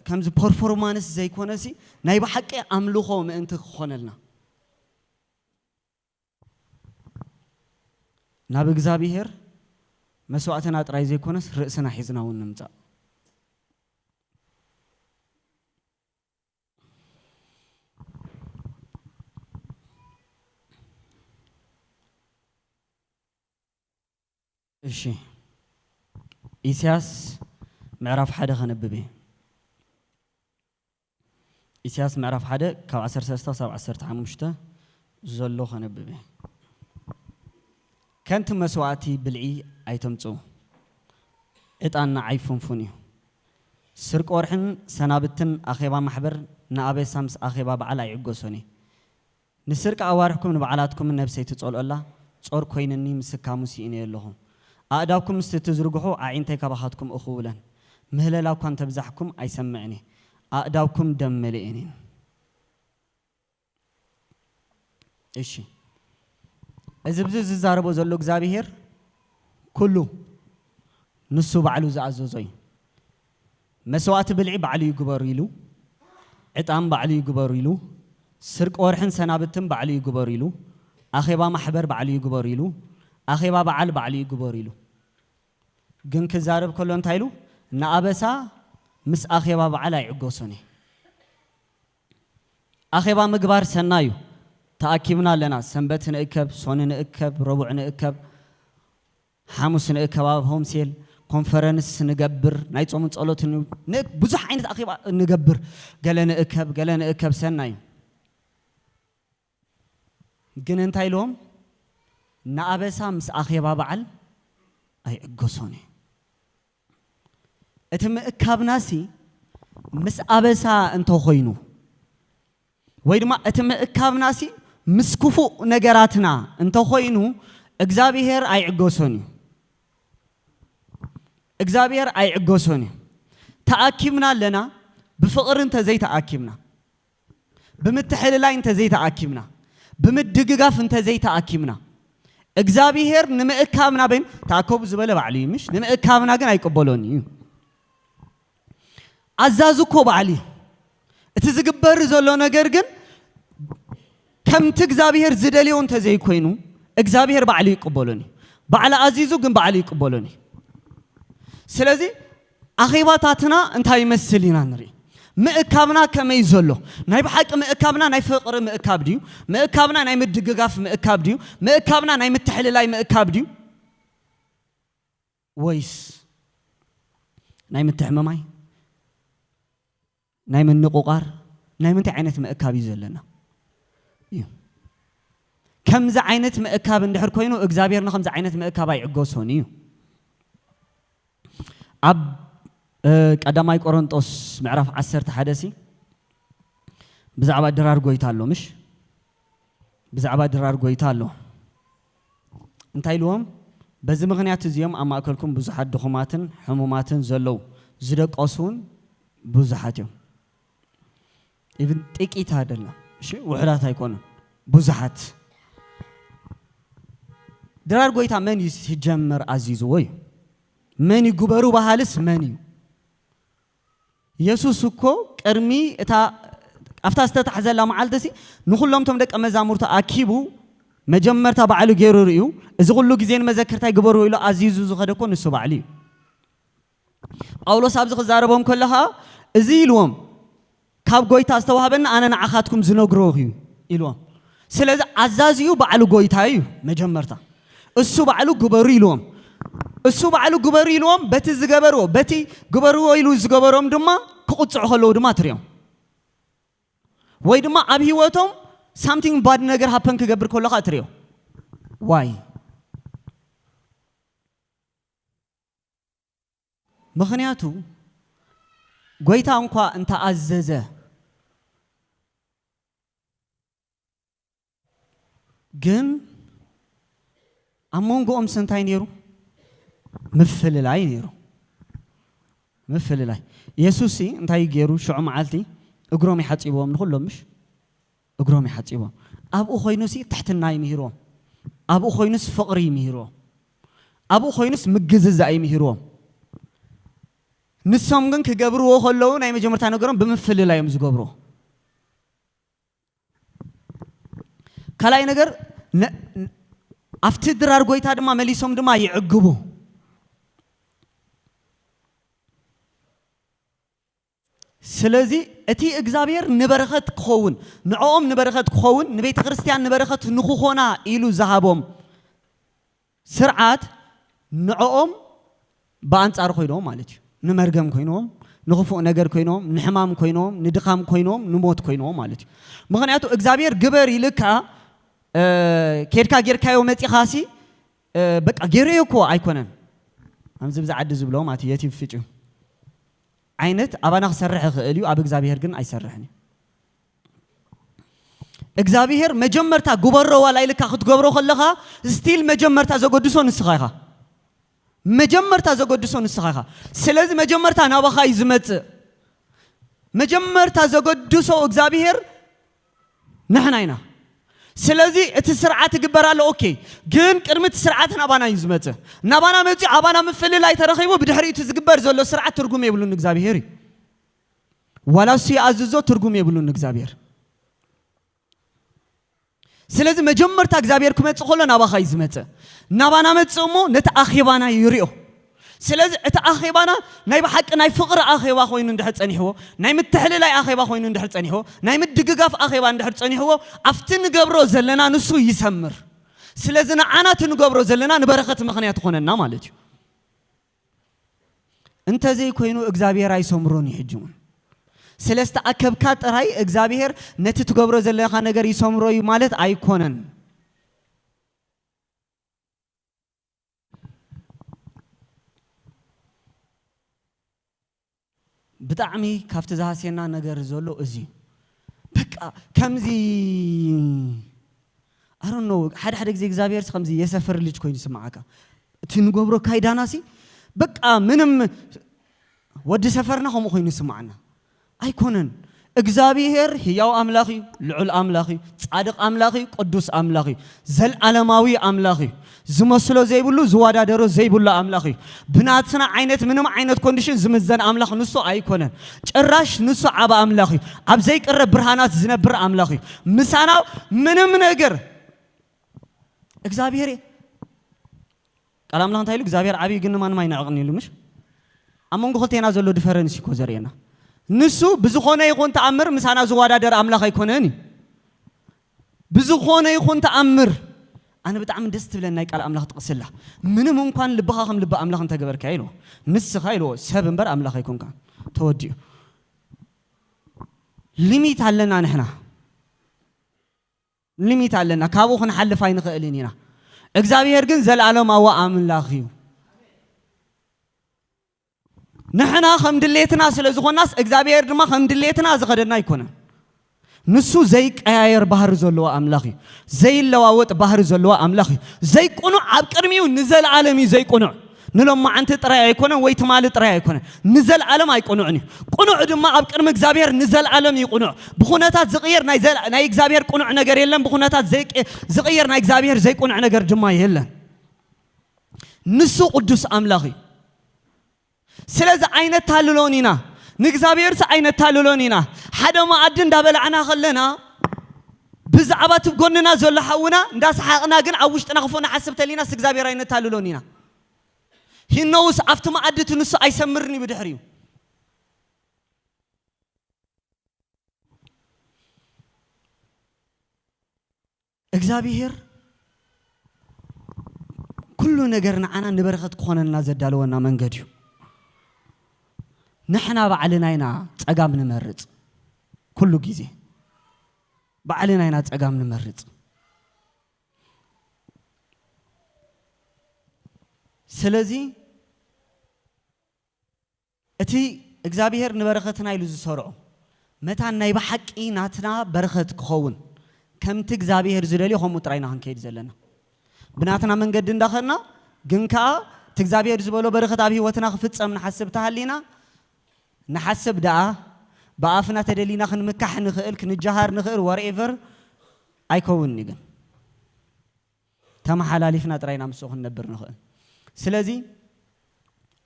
ከምዚ ፐርፎርማንስ ዘይኮነሲ ናይ ብሓቂ ኣምልኾ ምእንቲ ክኾነልና ናብ እግዚኣብሔር መስዋእትና ጥራይ ዘይኮነስ ርእስና ሒዝና እውን ንምጻእ። እሺ፣ ኢሳያስ ምዕራፍ ሓደ ከነብብ እየ። ኢሳያስ ምዕራፍ ሓደ ካብ ዓሰርተ ሰለስተ ክሳብ ዓሰርተ ሓሙሽተ ዘሎ ከነብብ እየ። ከንቲ መስዋእቲ ብልዒ ኣይተምጽኡ፣ ዕጣን ንዓይ ፍንፉን እዩ። ስርቂ ወርሕን ሰናብትን ኣኼባ ማሕበር ንኣበሳ ምስ ኣኼባ በዓል ኣይዕገሶን እየ። ንስርቂ ኣዋርሕኩም ንበዓላትኩምን ነብሰይ ትጸልኦላ ጾር ኮይንኒ ምስካሙ ስኢነዮ ኣለኹ። ኣእዳውኩም ምስ እትዝርግሑ ኣዒንተይ ካባኻትኩም እኽውለን። ምህለላ እኳ እንተብዛሕኩም ኣይሰምዕን እየ። ኣእዳውኩም ደም መሊኤን እየን። እሺ፣ እዚ ብዚ ዝዛረቦ ዘሎ እግዚኣብሄር ኩሉ ንሱ ባዕሉ ዝኣዘዞ እዩ። መስዋእቲ ብልዒ ባዕሉ እዩ ግበሩ ኢሉ፣ ዕጣን ባዕሉ እዩ ግበሩ ኢሉ፣ ስርቂ ወርሕን ሰናብትን ባዕሉ እዩ ግበሩ ኢሉ፣ ኣኼባ ማሕበር ባዕሉ እዩ ግበሩ ኢሉ፣ ኣኼባ በዓል ባዕሉ እዩ ግበሩ ኢሉ። ግን ክዛረብ ከሎ እንታይ ኢሉ? ንኣበሳ ምስ ኣኼባ በዓል ኣይዕገሶን እየ። ኣኼባ ምግባር ሰናይ እዩ። ተኣኪብና ኣለና። ሰንበት ንእከብ፣ ሶኒ ንእከብ፣ ረቡዕ ንእከብ፣ ሓሙስ ንእከብ፣ ኣብ ሆምሴል ኮንፈረንስ ንገብር፣ ናይ ጾምን ጸሎትን ን-፣ ብዙሕ ዓይነት ኣኼባ ንገብር። ገለ ንእከብ፣ ገለ ንእከብ፣ ሰናይ እዩ። ግን እንታይ ኢልዎም? ንኣበሳ ምስ ኣኼባ በዓል ኣይዕገሶን እየ። እቲ ምእካብናሲ ምስ ኣበሳ እንተኾይኑ፣ ወይ ድማ እቲ ምእካብናሲ ምስ ክፉእ ነገራትና እንተኾይኑ፣ እግዚኣብሄር ኣይዕገሶን እዩ። እግዚኣብሄር ኣይዕገሶን እዩ። ተኣኪብና ኣለና፣ ብፍቕሪ እንተዘይተኣኪብና፣ ብምትሕልላይ እንተዘይተኣኪብና፣ ብምድግጋፍ እንተዘይተኣኪብና፣ እግዚኣብሄር ንምእካብና በይን ተኣከቡ ዝበለ ባዕሉ እዩ፣ ምሽ? ንምእካብና ግን ኣይቅበሎን እዩ። ኣዛዚ እኮ ባዕሉ እዩ። እቲ ዝግበር ዘሎ ነገር ግን ከምቲ እግዚኣብሄር ዝደልዮ እንተዘይኮይኑ፣ እግዚኣብሄር ባዕሉ ይቅበሎን እዩ። ባዕሉ ኣዚዙ ግን ባዕሉ ይቅበሎን እዩ። ስለዚ ኣኼባታትና እንታይ ይመስል ኢና ንርኢ። ምእካብና ከመይ ዘሎ? ናይ ብሓቂ ምእካብና ናይ ፍቕሪ ምእካብ ድዩ? ምእካብና ናይ ምድግጋፍ ምእካብ ድዩ? ምእካብና ናይ ምትሕልላይ ምእካብ ድዩ? ወይስ ናይ ምትሕምማይ፣ ናይ ምንቑቓር፣ ናይ ምንታይ ዓይነት ምእካብ እዩ ዘለና እዩ? ከምዚ ዓይነት ምእካብ እንድሕር ኮይኑ እግዚኣብሔር ንከምዚ ዓይነት ምእካብ ኣይዕገሶን እዩ። ኣብ ቀዳማይ ቆሮንጦስ ምዕራፍ ዓሰርተ ሓደ ሲ ብዛዕባ ድራር ጎይታ ኣሎ ምሽ? ብዛዕባ ድራር ጎይታ ኣሎ። እንታይ ኢልዎም? በዚ ምኽንያት እዚኦም ኣብ ማእከልኩም ብዙሓት ድኹማትን ሕሙማትን ዘለዉ፣ ዝደቀሱ እውን ብዙሓት እዮም። ኢብን ጥቂት ኣይደለም እሺ፣ ውሕዳት ኣይኮኑን፣ ብዙሓት። ድራር ጎይታ መን እዩ ሲጀመር ኣዚዝዎ እዩ? መን እዩ ግበሩ በሃልስ መን እዩ? የሱስ እኮ ቅድሚ እታ ኣብታ ዝተታሕዘላ መዓልቲ ሲ ንኹሎም ቶም ደቀ መዛሙርቱ ኣኪቡ መጀመርታ ባዕሉ ገይሩ ርእዩ፣ እዚ ኩሉ ግዜ ንመዘክርታይ ግበርዎ ኢሉ ኣዚዙ ዝኸደ እኮ ንሱ ባዕሉ እዩ። ጳውሎስ ኣብዚ ክዛረቦም ከሎ ኸኣ እዚ ኢልዎም፣ ካብ ጎይታ ዝተዋህበኒ ኣነ ንዓኻትኩም ዝነግሮ እዩ ኢልዎም። ስለዚ ኣዛዚኡ ባዕሉ ጎይታ እዩ መጀመርታ። እሱ ባዕሉ ግበሩ ኢልዎም። እሱ ባዕሉ ግበሩ ኢልዎም፣ በቲ ዝገበርዎ፣ በቲ ግበርዎ ኢሉ ዝገበሮም ድማ ክቕጽዑ ከለዉ ድማ ትሪኦም። ወይ ድማ ኣብ ህይወቶም ሳምቲንግ ባድ ነገር ሃፐን ክገብር ከሎ ኸኣ ትሪኦ። ዋይ? ምኽንያቱ ጎይታ እንኳ እንተኣዘዘ፣ ግን ኣብ መንጎኦም ስ እንታይ ነይሩ? ምፍልላይ ነይሩ። ምፍልላይ። የሱስ ሲ እንታይ ገይሩ? ሽዑ መዓልቲ እግሮም ይሓጺብዎም ንኹሎም፣ ምሽ? እግሮም ይሓጺብዎም። ኣብኡ ኮይኑ ሲ ትሕትና ይምህርዎም። ኣብኡ ኮይኑስ ፍቕሪ ይምህርዎም። ኣብኡ ኮይኑስ ምግዝዛእ ይምህርዎም። ንሶም ግን ክገብርዎ ከለዉ ናይ መጀመርታ ነገሮም ብምፍልላይ እዮም ዝገብርዎ። ካልኣይ ነገር ነ-፣ ኣብቲ ድራር ጎይታ ድማ መሊሶም ድማ ይዕግቡ። ስለዚ እቲ እግዚኣብሔር ንበረኸት ክኸውን፣ ንዕኦም ንበረኸት ክኸውን፣ ንቤተ ክርስቲያን ንበረኸት ንክኾና ኢሉ ዝሃቦም ስርዓት ንዕኦም ብኣንጻሩ ኮይኖም ማለት እዩ። ንመርገም ኮይኖም፣ ንኽፉእ ነገር ኮይኖም፣ ንሕማም ኮይኖም፣ ንድኻም ኮይኖም፣ ንሞት ኮይኖም ማለት እዩ። ምኽንያቱ እግዚኣብሔር ግበር ኢልካ፣ እ፣ ኬድካ ጌርካዮ መጺኻሲ፣ እ፣ በቃ ጌረዮ እኮ ኣይኮነን። ከምዚ ብዛ ዓዲ ዝብሎ ማለት እዩ፣ የቲም ፍጩ ዓይነት ኣባና ክሰርሕ ይኽእል እዩ፣ ኣብ እግዚኣብሔር ግን ኣይሰርሕን እዩ። እግዚኣብሔር መጀመርታ ግበሮ ዋላ ኢልካ ክትገብሮ ከለኻ፣ ስቲል መጀመርታ ዘገድሶ ንስኻ ኢኻ። መጀመርታ ዘገድሶ ንስኻ ኢኻ። ስለዚ መጀመርታ ናባኻ እዩ ዝመጽእ። መጀመርታ ዘገድሶ እግዚኣብሔር ንሕና ኢና። ስለዚ እቲ ስርዓት ይግበር ኣሎ፣ ኦኬ። ግን ቅድሚ እቲ ስርዓት ናባና እዩ ዝመጽእ። ናባና መጺኡ ኣባና ምፍልላይ ተረኺቡ፣ ብድሕሪኡ እቲ ዝግበር ዘሎ ስርዓት ትርጉም የብሉን እግዚኣብሔር እዩ። ዋላ እሱ ይኣዝዞ ትርጉም የብሉን እግዚኣብሔር። ስለዚ መጀመርታ እግዚኣብሔር ክመጽእ ከሎ ናባኻ እዩ ዝመጽእ። ናባና መጽእ እሞ ነቲ ኣኼባና ይሪኦ። ስለዚ እቲ ኣኼባና ናይ ብሓቂ ናይ ፍቕሪ ኣኼባ ኮይኑ እንድሕር ጸኒሕዎ፣ ናይ ምትሕልላይ ኣኼባ ኮይኑ እንድሕር ጸኒሕዎ፣ ናይ ምድግጋፍ ኣኼባ እንድሕር ጸኒሕዎ፣ ኣብቲ ንገብሮ ዘለና ንሱ ይሰምር። ስለዚ ንዓና እቲ ንገብሮ ዘለና ንበረኸት ምኽንያት ይኾነና ማለት እዩ። እንተዘይኮይኑ እግዚኣብሔር ኣይሰምሮን እዩ። ሕጂ እውን ስለ ዝተኣከብካ ጥራይ እግዚኣብሔር ነቲ ትገብሮ ዘለኻ ነገር ይሰምሮ እዩ ማለት ኣይኮነን። ብጣዕሚ ካብቲ ዝሃስየና ነገር ዘሎ እዚ እዩ። በቃ ከምዚ፣ I don't know፣ ሓደ ሓደ ግዜ እግዚኣብሔር ከምዚ የሰፈር ልጅ ኮይኑ ይስምዓካ። እቲ ንገብሮ ካይዳና ሲ በቃ ምንም፣ ወዲ ሰፈርና ከምኡ ኮይኑ ይስምዓና። ኣይኮነን። እግዚኣብሔር ህያው ኣምላኽ እዩ፣ ልዑል ኣምላኽ እዩ፣ ጻድቕ ኣምላኽ እዩ፣ ቅዱስ ኣምላኽ እዩ፣ ዘልኣለማዊ ኣምላኽ እዩ። ዝመስሎ ዘይብሉ፣ ዝወዳደሮ ዘይብሉ ኣምላኽ እዩ። ብናትና ዓይነት፣ ምንም ዓይነት ኮንዲሽን ዝምዘን ኣምላኽ ንሱ ኣይኮነን። ጭራሽ ንሱ ዓቢ ኣምላኽ እዩ። ኣብ ዘይቅረብ ብርሃናት ዝነብር ኣምላኽ እዩ። ምሳና ምንም ነገር እግዚኣብሔር፣ ቃል ኣምላኽ እንታይ ኢሉ? እግዚኣብሔር ዓቢ እዩ፣ ግን ንማንም ኣይንዕቕን ኢሉ፣ ምሽ? ኣብ መንጎ ክልቴና ዘሎ ዲፈረንስ እኮ ዘርእየና። ንሱ ብዝኾነ ይኹን ተኣምር ምሳና ዝወዳደር ኣምላኽ ኣይኮነን እዩ። ብዝኾነ ይኹን ተኣምር፣ ኣነ ብጣዕሚ ደስ ትብለኒ ናይ ቃል ኣምላኽ ጥቕስላ። ምንም እንኳን ልብኻ ከም ልቢ ኣምላኽ እንተገበርካ ኢልዎ፣ ንስኻ ኢልዎ፣ ሰብ እምበር ኣምላኽ ኣይኮንካን። ተወዲኡ። ሊሚት ኣለና ንሕና። ሊሚት ኣለና፣ ካብኡ ክንሓልፍ ኣይንኽእልን ኢና። እግዚኣብሔር ግን ዘለኣለማዊ ኣምላኽ እዩ። ንሕና ከም ድሌትና ስለ ዝኾናስ እግዚኣብሔር ድማ ከም ድሌትና ዝኸደና ኣይኮነን። ንሱ ዘይቀያየር ባህሪ ዘለዎ ኣምላኽ እዩ። ዘይለዋወጥ ባህሪ ዘለዎ ኣምላኽ እዩ። ዘይቁኑዕ ኣብ ቅድሚኡ ንዘለኣለም እዩ ዘይቁኑዕ። ንሎማዓንቲ ጥራይ ኣይኮነን ወይ ትማሊ ጥራይ ኣይኮነን። ንዘለኣለም ኣይቁኑዕን እዩ። ቁኑዕ ድማ ኣብ ቅድሚ እግዚኣብሔር ንዘለኣለም እዩ ቁኑዕ። ብኹነታት ዝቕየር ናይ ዘለ-፣ ናይ እግዚኣብሔር ቁኑዕ ነገር የለን። ብኹነታት ዘይቅ-፣ ዝቕየር ናይ እግዚኣብሔር ዘይቁኑዕ ነገር ድማ የለን። ንሱ ቅዱስ ኣምላኽ እዩ። ስለዚ ኣይነታልሎን ኢና፣ ንእግዚኣብሔርስ ኣይነታልሎን ኢና። ሓደ መኣዲ እንዳበላዕና ከለና ብዛዕባ እቲ ጎንና ዘሎ ሓውና እንዳሰሓቕና ግን ኣብ ውሽጥና ክፉእ ንሓስብ ተሊናስ እግዚኣብሔር ኣይነታልሎን ኢና። ሂኖውስ ኣብቲ መኣዲ እቲ ንሱ ኣይሰምርን እዩ ብድሕሪኡ። እግዚኣብሔር ኩሉ ነገር ንዓና ንበረኸት ክኾነና ዘዳለወና መንገድ እዩ። ንሕና ባዕልና ኢና ጸጋም ንመርጽ። ኩሉ ግዜ ባዕልና ኢና ጸጋም ንመርጽ። ስለዚ እቲ እግዚኣብሔር ንበረኸትና ኢሉ ዝሰርዖ መታን ናይ ብሓቂ ናትና በረኸት ክኸውን፣ ከምቲ እግዚኣብሔር ዝደልዮ ከምኡ ጥራይ ኢና ክንከይድ ዘለና። ብናትና መንገዲ እንዳኸድና ግን ከኣ እቲ እግዚኣብሔር ዝበሎ በረኸት ኣብ ህይወትና ክፍጸም ንሓስብ ተሃሊና፣ ንሓስብ ደኣ ብኣፍና ተደሊና ክንምካሕ ንኽእል፣ ክንጀሃር ንኽእል፣ whatever ኣይከውንን እዩ ግን። ተመሓላሊፍና ጥራይ ኢና ምስኡ ክንነብር ንኽእል። ስለዚ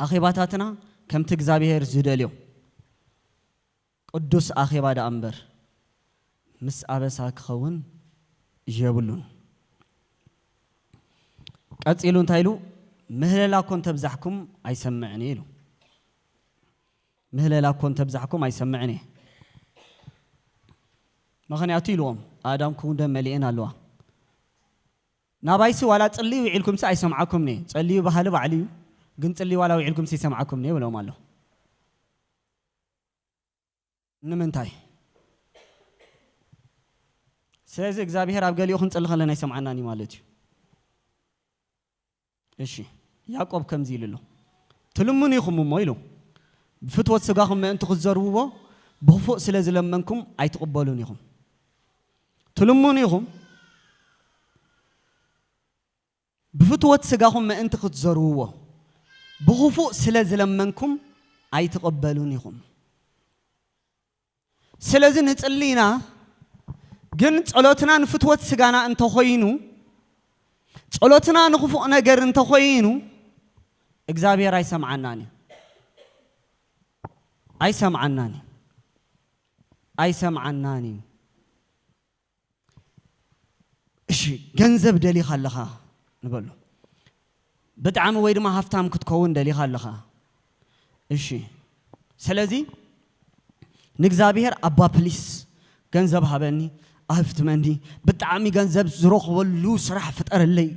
ኣኼባታትና ከምቲ እግዚኣብሔር ዝደልዮ ቅዱስ ኣኼባ ደኣ እምበር ምስ ኣበሳ ክኸውን የብሉን። ቀጺሉ እንታይ ኢሉ? ምህለላ እኮ እንተብዛሕኩም ኣይሰምዕን እየ ኢሉ። ምህለላ እኮ እንተብዛሕኩም ኣይሰምዕን እየ። ምኽንያቱ ኢልዎም፣ ኣእዳውኩም ደም መሊኤን ኣለዋ። ናባይሲ ዋላ ጽልዩ ውዒልኩምሲ ኣይሰምዓኩምን እየ። ጸልዩ በሃሊ ባዕሉ እዩ፣ ግን ጽልዩ ዋላ ውዒልኩምሲ ይሰምዓኩምን እየ ብሎም ኣሎ። ንምንታይ? ስለዚ እግዚኣብሔር ኣብ ገሊኡ ክንጽሊ ከለና ኣይሰምዓናን እዩ ማለት እዩ። እሺ፣ ያዕቆብ ከምዚ ኢሉ ኣሎ፣ "ትልምኑ ኢኹም እሞ" ኢሉ፣ "ብፍትወት ስጋኹም ምእንቲ ክትዘርብዎ ብኽፉእ ስለ ዝለመንኩም ኣይትቕበሉን ኢኹም። ትልምኑ ኢኹም፣ ብፍትወት ስጋኹም ምእንቲ ክትዘርብዎ ብኽፉእ ስለ ዝለመንኩም ኣይትቕበሉን ኢኹም።" ስለዚ ንጽሊ ኢና፣ ግን ጸሎትና ንፍትወት ስጋና እንተኾይኑ፣ ጸሎትና ንኽፉእ ነገር እንተኾይኑ፣ እግዚኣብሔር ኣይሰምዓናን እዩ። ኣይሰምዓናን እዩ። ኣይሰምዓናን እዩ። እሺ፣ ገንዘብ ደሊኻ ኣለኻ ንበሎ። ብጣዕሚ ወይ ድማ ሃፍታም ክትከውን ደሊኻ ኣለኻ። እሺ፣ ስለዚ ንእግዚኣብሔር፣ "ኣባ ፕሊስ ገንዘብ ሃበኒ፣ ኣህፍትመኒ፣ ብጣዕሚ ገንዘብ ዝረኽበሉ ስራሕ ፍጠረለይ"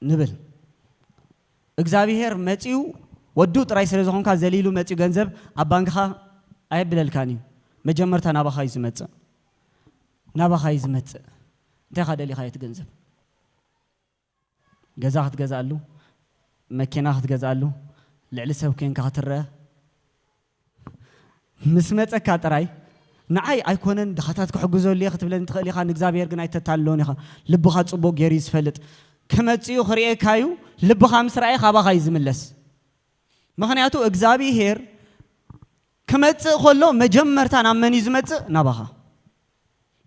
ንብል። እግዚኣብሔር መጺኡ፣ ወዱ ጥራይ ስለ ዝኾንካ ዘሊሉ መጺኡ ገንዘብ ኣብ ባንክኻ ኣየብለልካን እዩ። መጀመርታ ናባኻ እዩ ዝመጽእ። ናባኻ እዩ ዝመጽእ። እንታይ ኢኻ ደሊኻዮ እቲ ገንዘብ? ገዛ ክትገዝኣሉ፣ መኪና ክትገዝኣሉ፣ ልዕሊ ሰብ ኮይንካ ክትረአ። ምስ መጸካ ጥራይ፣ "ንዓይ ኣይኮነን፣ ድኻታት ክሕግዘሉ እየ" ክትብለኒ ትኽእል ኢኻ፣ ንእግዚኣብሔር ግን ኣይተታልሎን ኢኻ። ልብኻ ጽቡቕ ገይሩ እዩ ዝፈልጥ። ክመጽእ እዩ፣ ክርእየካ እዩ። ልብኻ ምስ ረኣየ ካባኻ እዩ ዝምለስ። ምኽንያቱ እግዚኣብሔር ክመጽእ ከሎ መጀመርታ ናብ መን እዩ ዝመጽእ? ናባኻ።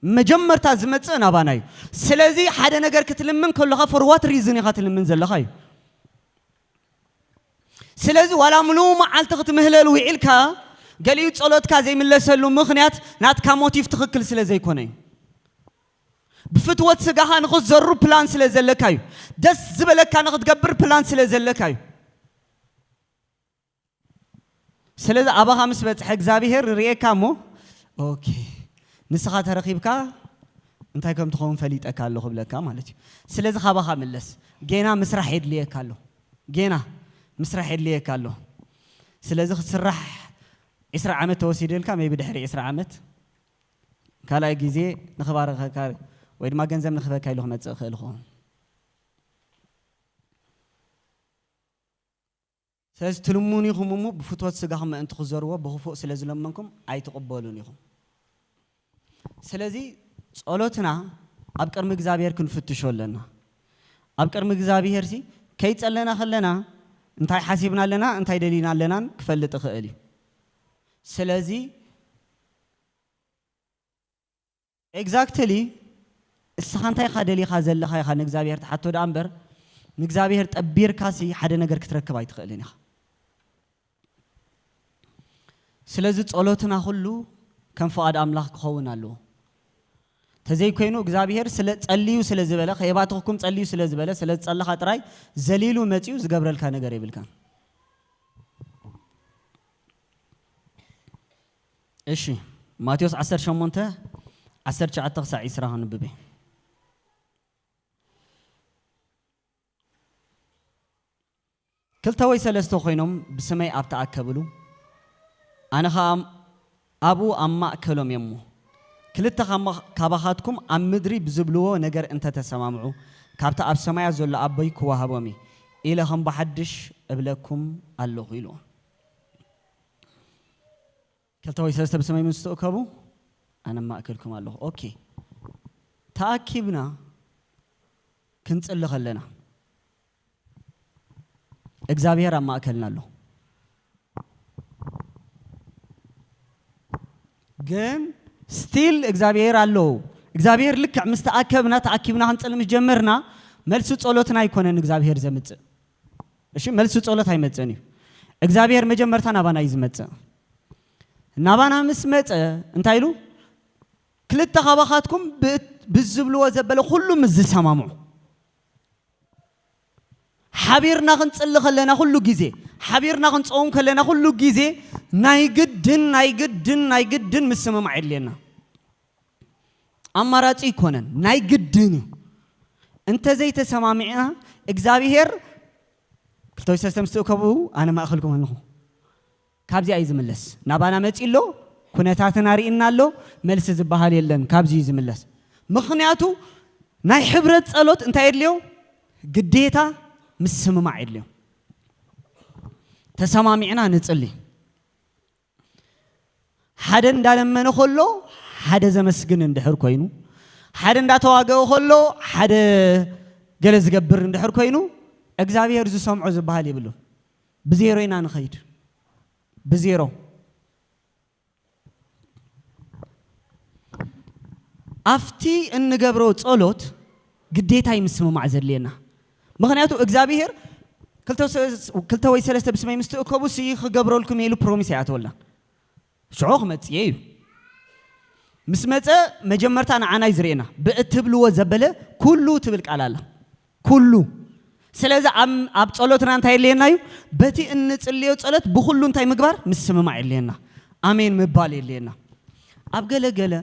መጀመርታ ዝመጽእ ናባና እዩ። ስለዚ ሓደ ነገር ክትልምን ከለኻ for what reason ኢኻ ትልምን ዘለኻ እዩ። ስለዚ ዋላ ምሉእ መዓልቲ ክትምህለል ውዒልካ፣ ገሊኡ ጸሎትካ ዘይምለሰሉ ምኽንያት ናትካ ሞቲቭ ትኽክል ስለ ዘይኮነ እዩ። ብፍትወት ስጋኻ ንኽትዘሩ ፕላን ስለ ዘለካ እዩ። ደስ ዝበለካ ንኽትገብር ፕላን ስለ ዘለካ እዩ። ስለዚ ኣባኻ ምስ በጽሐ እግዚኣብሔር ርእየካ እሞ፣ "ኦኬ፣ ንስኻ ተረኺብካ እንታይ ከም ትኸውን ፈሊጠካ ኣለኹ" ብለካ ማለት እዩ። ስለዚ ካባኻ ምለስ። ጌና ምስራሕ የድልየካ ኣሎ። ጌና ምስራሕ የድልየካ ኣሎ። ስለዚ ክስራሕ ዒስራ ዓመት ተወሲድልካ፣ maybe ድሕሪ ዒስራ ዓመት ካልኣይ ግዜ ንኽባርኸካ ወይ ድማ ገንዘብ ንኽህበካ ኢሉ ክመጽእ ይኽእል ይኸውን። ስለዚ ትልምኑ ኢኹም እሞ ብፍትወት ስጋኹም ምእንቲ ክዘርዎ ብኽፉእ ስለ ዝለመንኩም ኣይትቕበሉን ኢኹም። ስለዚ ጸሎትና ኣብ ቅድሚ እግዚኣብሔር ክንፍትሾ ኣለና። ኣብ ቅድሚ እግዚኣብሔር ሲ ከይጸለና ከለና እንታይ ሓሲብና ኣለና እንታይ ደሊና ኣለናን ክፈልጥ ይኽእል እዩ። ስለዚ exactly እስኻ እንታይ ኢኻ ደሊኻ ዘለኻ ኢኻ ንእግዚኣብሔር ትሓቶ ደኣ እምበር ንእግዚኣብሔር ጠቢርካ ሲ ሓደ ነገር ክትረክብ ኣይትኽእልን ኢኻ። ስለዚ ጸሎትና ኩሉ ከም ፍቓድ ኣምላኽ ክኸውን ኣለዎ። ተዘይኮይኑ እግዚኣብሔር ስለ ጸልዩ ስለ ዝበለ ከየባትኽኩም ጸልዩ ስለ ዝበለ ስለ ዝጸለኻ ጥራይ ዘሊሉ መጺኡ ዝገብረልካ ነገር የብልካን። እሺ ማቴዎስ ዓሰርተ ሸሞንተ ዓሰርተ ትሽዓተ ክሳዕ ዒስራ ከንብብ እየ። ክልተ ወይ ሰለስተ ኮይኖም ብስመይ ኣብ ተኣከብሉ ኣነ ኸኣ ኣብኡ ኣብ ማእከሎም እየ እሞ ክልተ ካባኻትኩም ኣብ ምድሪ ብዝብልዎ ነገር እንተ ተሰማምዑ ካብቲ ኣብ ሰማያት ዘሎ ኣቦይ ክወሃቦም እዩ ኢለ ከም ብሓድሽ እብለኩም ኣለኹ ኢልዎም። ክልተ ወይ ሰለስተ ብስመይ ምስ ትእከቡ ኣነ ኣብ ማእከልኩም ኣለኹ። ኦኬ ተኣኪብና ክንጽሊ ከለና እግዚኣብሔር ኣብ ማእከልና ኣሎ። ግን still እግዚኣብሔር ኣሎ። እግዚኣብሔር ልክዕ ምስ ተኣከብና ተኣኪብና ክንጽሊ ምስ ጀመርና መልሲ ጸሎትና ኣይኮነን እግዚኣብሔር ዘምጽእ። እሺ መልሲ ጸሎት ኣይመጽእን እዩ። እግዚኣብሔር መጀመርታ ናባና እዩ ዝመጽእ። ናባና ምስ መጸ እንታይ ኢሉ? ክልተ ካባኻትኩም ብዝብልዎ ዘበለ ኩሉ ምስ ዝሰማምዑ ሓቢርና ክንጽሊ ከለና ኩሉ ግዜ ሓቢርና ክንጸውም ከለና ኩሉ ግዜ ናይ ግድን ናይ ግድን ናይ ግድን ምስምማዕ የድልየና። ኣማራጺ ኣይኮነን ናይ ግድን እዩ። እንተዘይተሰማሚዕና እግዚኣብሔር ክልተ ወይ ሰለስተ ምስ ትእከቡ ኣነ ማእኸልኩም ኣለኹ። ካብዚኣ እዩ ዝምለስ። ናባና መጺ ኣሎ፣ ኩነታትና ርኢና ኣሎ፣ መልሲ ዝበሃል የለን። ካብዚ እዩ ዝምለስ። ምኽንያቱ ናይ ሕብረት ጸሎት እንታይ የድልዮ? ግዴታ ምስምማዕ የድልዮ። ተሰማሚዕና ንጽሊ። ሓደ እንዳለመነ ከሎ ሓደ ዘመስግን እንድሕር ኮይኑ፣ ሓደ እንዳተዋገኦ ከሎ ሓደ ገለ ዝገብር እንድሕር ኮይኑ እግዚኣብሔር ዝሰምዖ ዝበሃል የብሉን። ብዜሮ ኢና ንኸይድ። ብዜሮ ኣብቲ እንገብሮ ጸሎት ግዴታ እዩ ምስምማዕ ዘድልየና። ምኽንያቱ እግዚኣብሔር ክልተ ሰ- ክልተ ወይ ሰለስተ ብስመይ ምስ ትእከቡ ሲ ክገብረልኩም ኢሉ ፕሮሚስ ኣይኣተወልናን። ሽዑ ክመጽእ እዩ። ምስ መጸ መጀመርታ ንዓና እዩ ዝርእየና። ብእትብልዎ ዘበለ ኩሉ ትብል ቃል ኣላ። ኩሉ ስለዚ ኣብ ኣብ ጸሎትና እንታይ የድልየና እዩ? በቲ እንጽልዮ ጸሎት ብኹሉ እንታይ ምግባር? ምስምማዕ የድልየና። ኣሜን ምባል የድልየና። ኣብ ገለ ገለ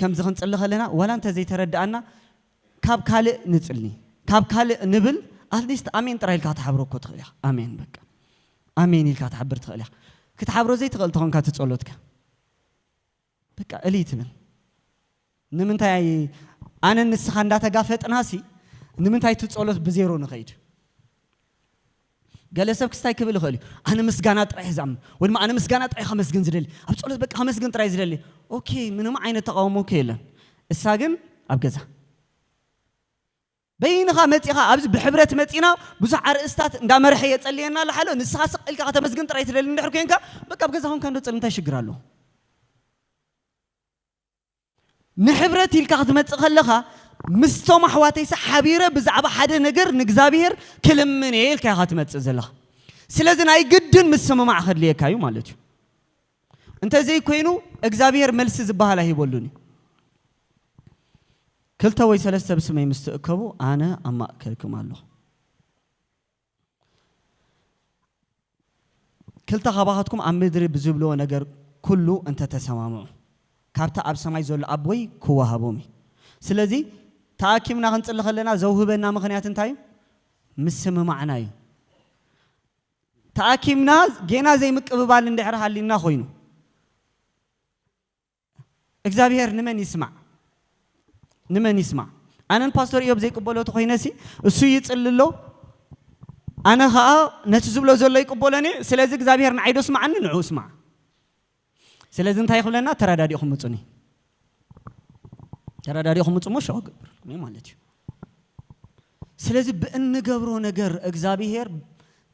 ከምዚ ክንጽሊ ከለና ዋላ እንተ ዘይተረድኣና ካብ ካልእ ንጽሊ ካብ ካልእ ንብል። ኣትሊስት ኣሜን ጥራይ ኢልካ ክትሓብሮ እኮ ትኽእል ኢኻ። ኣሜን በቃ ኣሜን ኢልካ ትሓብር ትኽእል ኢኻ። ክትሓብሮ ዘይትኽእል ተኾንካ እቲ ጸሎትካ በቃ እልይ ትብል። ንምንታይ ኣነ ንስኻ እንዳተጋፈጥና ሲ ንምንታይ እቲ ጸሎት ብዜሮ ንኸይድ? ገለ ሰብ ክስታይ ክብል ይኽእል እዩ። ኣነ ምስጋና ጥራይ ዛም ወይ ድማ ኣነ ምስጋና ጥራይ ከመስግን ዝደሊ ኣብ ጸሎት በቃ ከመስግን ጥራይ ዝደሊ። ኦኬ ምንም ዓይነት ተቃውሞ እኮ የለን። እሳ ግን ኣብ ገዛ በይንኻ መጺኻ ኣብዚ ብሕብረት መጺና ብዙሕ ኣርእስታት እንዳመርሐ የጸልየና ኣለሓሎ ንስኻ ስቕ ኢልካ ከተመስግን ጥራይ ትደሊ እንድሕር ኮንካ በቃ ኣብ ገዛ ኮንካ እንዶ ጸሊ እንታይ ሽግር ኣለዎ? ንሕብረት ኢልካ ክትመጽእ ከለኻ ምስቶም ኣሕዋተይሲ ሓቢረ ብዛዕባ ሓደ ነገር ንእግዚኣብሔር ክልምን እየ ኢልካ ኢኻ ትመጽእ ዘለኻ። ስለዚ ናይ ግድን ምስምማዕ ከድልየካ እዩ ማለት እዩ። እንተዘይኮይኑ እግዚኣብሔር መልሲ ዝበሃል ኣይህበሉን እዩ። ክልተ ወይ ሰለስተ ብስመይ ምስ ትእከቡ ኣነ ኣብ ማእከልኩም ኣለኹ። ክልተ ካባኻትኩም ኣብ ምድሪ ብዝብልዎ ነገር ኩሉ እንተተሰማምዑ ካብቲ ኣብ ሰማይ ዘሎ ኣቦይ ክወሃቦም እዩ። ስለዚ ተኣኪብና ክንጽሊ ከለና ዘውህበና ምኽንያት እንታይ እዩ? ምስምማዕና እዩ። ተኣኪብና ጌና ዘይምቅብባል እንድሕር ሃሊና ኮይኑ እግዚኣብሔር ንመን ይስማዕ? ንመን ይስማዕ? ኣነን ፓስተር እዮብ ዘይቅበሎ ተኾይነሲ፣ እሱ ይጽሊ ኣሎ፣ ኣነ ኸኣ ነቲ ዝብሎ ዘሎ ይቅበሎን እየ። ስለዚ እግዚኣብሔር ንዓይ ዶ ስምዓኒ፣ ንዕኡ ስማዕ። ስለዚ እንታይ ክብለና? ተረዳዲእኹም ምጹኒ። ተረዳዲእኹም ምጹ እሞ ሸው ክገብረልኩም እየ ማለት እዩ። ስለዚ ብእንገብሮ ነገር እግዚኣብሔር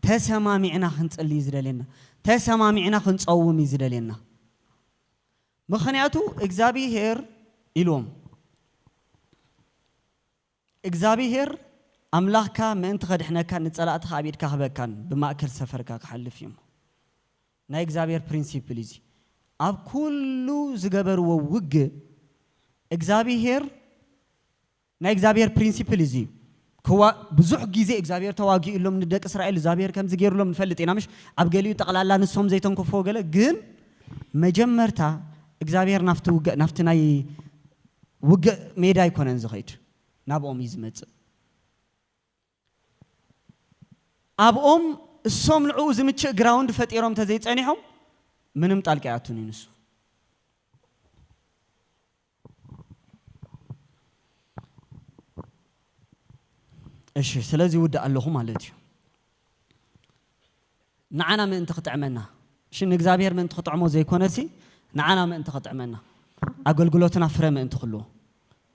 ተሰማሚዕና ክንጽሊ እዩ ዝደልየና። ተሰማሚዕና ክንጸውም እዩ ዝደልየና። ምኽንያቱ እግዚኣብሔር ኢልዎም፣ እግዚኣብሔር ኣምላኽካ ምእንቲ ከድሕነካ ንጸላእትኻ ኣብ ኢድካ ክህበካን ብማእከል ሰፈርካ ክሓልፍ እዩ። ናይ እግዚኣብሔር ፕሪንሲፕል እዩ እዚ። ኣብ ኩሉ ዝገበርዎ ውግእ እግዚኣብሔር ናይ እግዚኣብሔር ፕሪንሲፕል እዚ እዩ። ክዋ ብዙሕ ግዜ እግዚኣብሔር ተዋጊኡሎም ንደቂ እስራኤል እግዚኣብሔር ከምዚ ገይሩሎም ንፈልጥ ኢና። ምሽ ኣብ ገሊኡ ጠቕላላ ንሶም ዘይተንከፍዎ ገለ፣ ግን መጀመርታ እግዚኣብሔር ናብቲ ውግእ፣ ናብቲ ናይ ውግእ ሜዳ ኣይኮነን ዝኸይድ፣ ናብኦም እዩ ዝመጽእ። ኣብኦም እሶም ንዕኡ ዝምችእ ግራውንድ ፈጢሮም ተዘይጸኒሖም ምንም ጣልቃ ይኣቱን እዩ ንሱ። እሺ፣ ስለዚ ይውዳእ ኣለኹ ማለት እዩ። ንዓና ምእንቲ ክጥዕመና፣ እሺ፣ ንእግዚኣብሔር ምእንቲ ክጥዕሞ ዘይኮነሲ፣ ንዓና ምእንቲ ክጥዕመና፣ ኣገልግሎትና ፍረ ምእንቲ ክህልዎ፣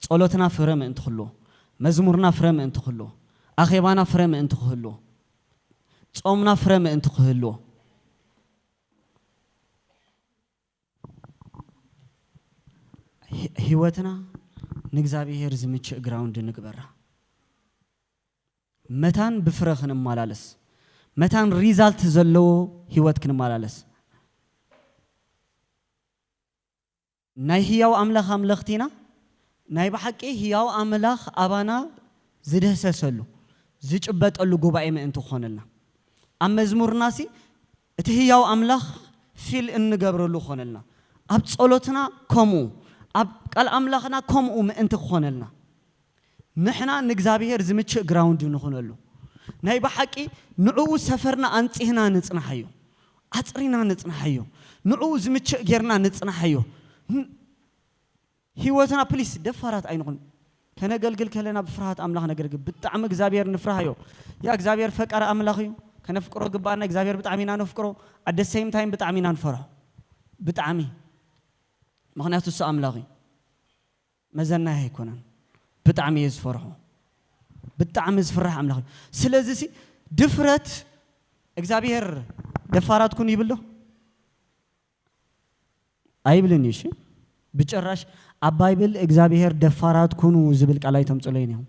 ጸሎትና ፍረ ምእንቲ ክህልዎ፣ መዝሙርና ፍረ ምእንቲ ክህልዎ፣ ኣኼባና ፍረ ምእንቲ ክህልዎ፣ ጾምና ፍረ ምእንቲ ክህልዎ፣ ሂ-፣ ህይወትና ንእግዚኣብሔር ዝምችእ ግራውንድ ንግበራ። መታን ብፍረ ክንመላለስ፣ መታን ሪዛልት ዘለዎ ህይወት ክንመላለስ። ናይ ህያው ኣምላኽ ኣምለኽቲ ኢና። ናይ ብሓቂ ህያው ኣምላኽ ኣባና ዝድህሰሰሉ፣ ዝጭበጠሉ ጉባኤ ምእንቲ ክኾነልና። ኣብ መዝሙርናሲ እቲ ህያው ኣምላኽ ፊል እንገብረሉ ክኾነልና። ኣብ ጸሎትና ከምኡ፣ ኣብ ቃል ኣምላኽና ከምኡ ምእንቲ ክኾነልና። ንሕና ንእግዚኣብሔር ዝምችእ ግራውንድ ንኹነሉ። ናይ ብሓቂ ንዕኡ ሰፈርና ኣንጺህና ንጽንሓዮ። ኣጽሪና ንጽንሓዮ። ንዕኡ ዝምችእ ጌርና ንጽንሓዮ። ን-፣ ህይወትና ፕሊስ ደፋራት ኣይንኹን። ከነገልግል ከለና ብፍርሃት ኣምላኽ ነገልግል። ብጣዕሚ እግዚኣብሔር ንፍርሃዮ። ያ እግዚኣብሔር ፈቃር ኣምላኽ እዩ። ከነፍቅሮ ግባኣና። እግዚኣብሔር ብጣዕሚ ኢና ነፍቅሮ። ኣደ ሴም ታይም ብጣዕሚ ኢና ንፈርሖ። ብጣዕሚ። ምኽንያቱ እሱ ኣምላኽ እዩ። መዘናይ ኣይኮነን። ብጣዕሚ እየ ዝፈርሖ። ብጣዕሚ ዝፍራሕ ኣምላኽ እዩ። ስለዚ ሲ ድፍረት እግዚኣብሔር ደፋራት ኩን ይብል ዶ? ኣይብልን እዩ። እሺ፣ ብጭራሽ ኣብ ባይብል እግዚኣብሔር ደፋራት ኩኑ ዝብል ቃል ኣይተምጽለይን እዮም።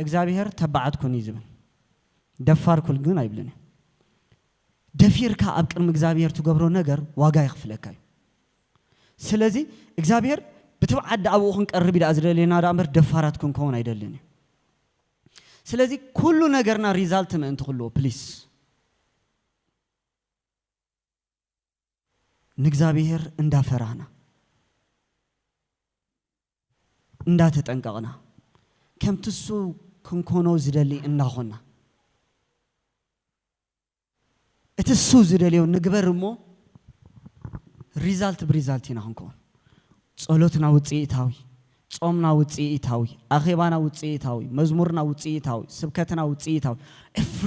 እግዚኣብሔር ተባዓት ኩኑ እዩ ዝብል። ደፋር ኩን ግን ኣይብልን እዩ። ደፊርካ ኣብ ቅድሚ እግዚኣብሔር ትገብሮ ነገር ዋጋ የኽፍለካ እዩ። ስለዚ እግዚኣብሔር ብትብዓት ደኣ ኣብኡ ክንቀርብ እዩ ደኣ ዝደልየና ደኣ እምበር ደፋራት ክንከውን ኣይደልን እዩ። ስለዚ ኩሉ ነገርና ሪዛልት ምእንቲ ክህልዎ ፕሊስ ንእግዚኣብሔር እንዳፈራህና እንዳተጠንቀቕና ከምቲ እሱ ክንኮኖ ዝደሊ እናኾና እቲ እሱ ዝደልዮ ንግበር እሞ ሪዛልት ብሪዛልት ኢና ክንከውን። ጸሎትና ውጽኢታዊ፣ ጾምና ውጽኢታዊ፣ ኣኼባና ውጽኢታዊ፣ መዝሙርና ውጽኢታዊ፣ ስብከትና ውጽኢታዊ፣ ኤቭሪ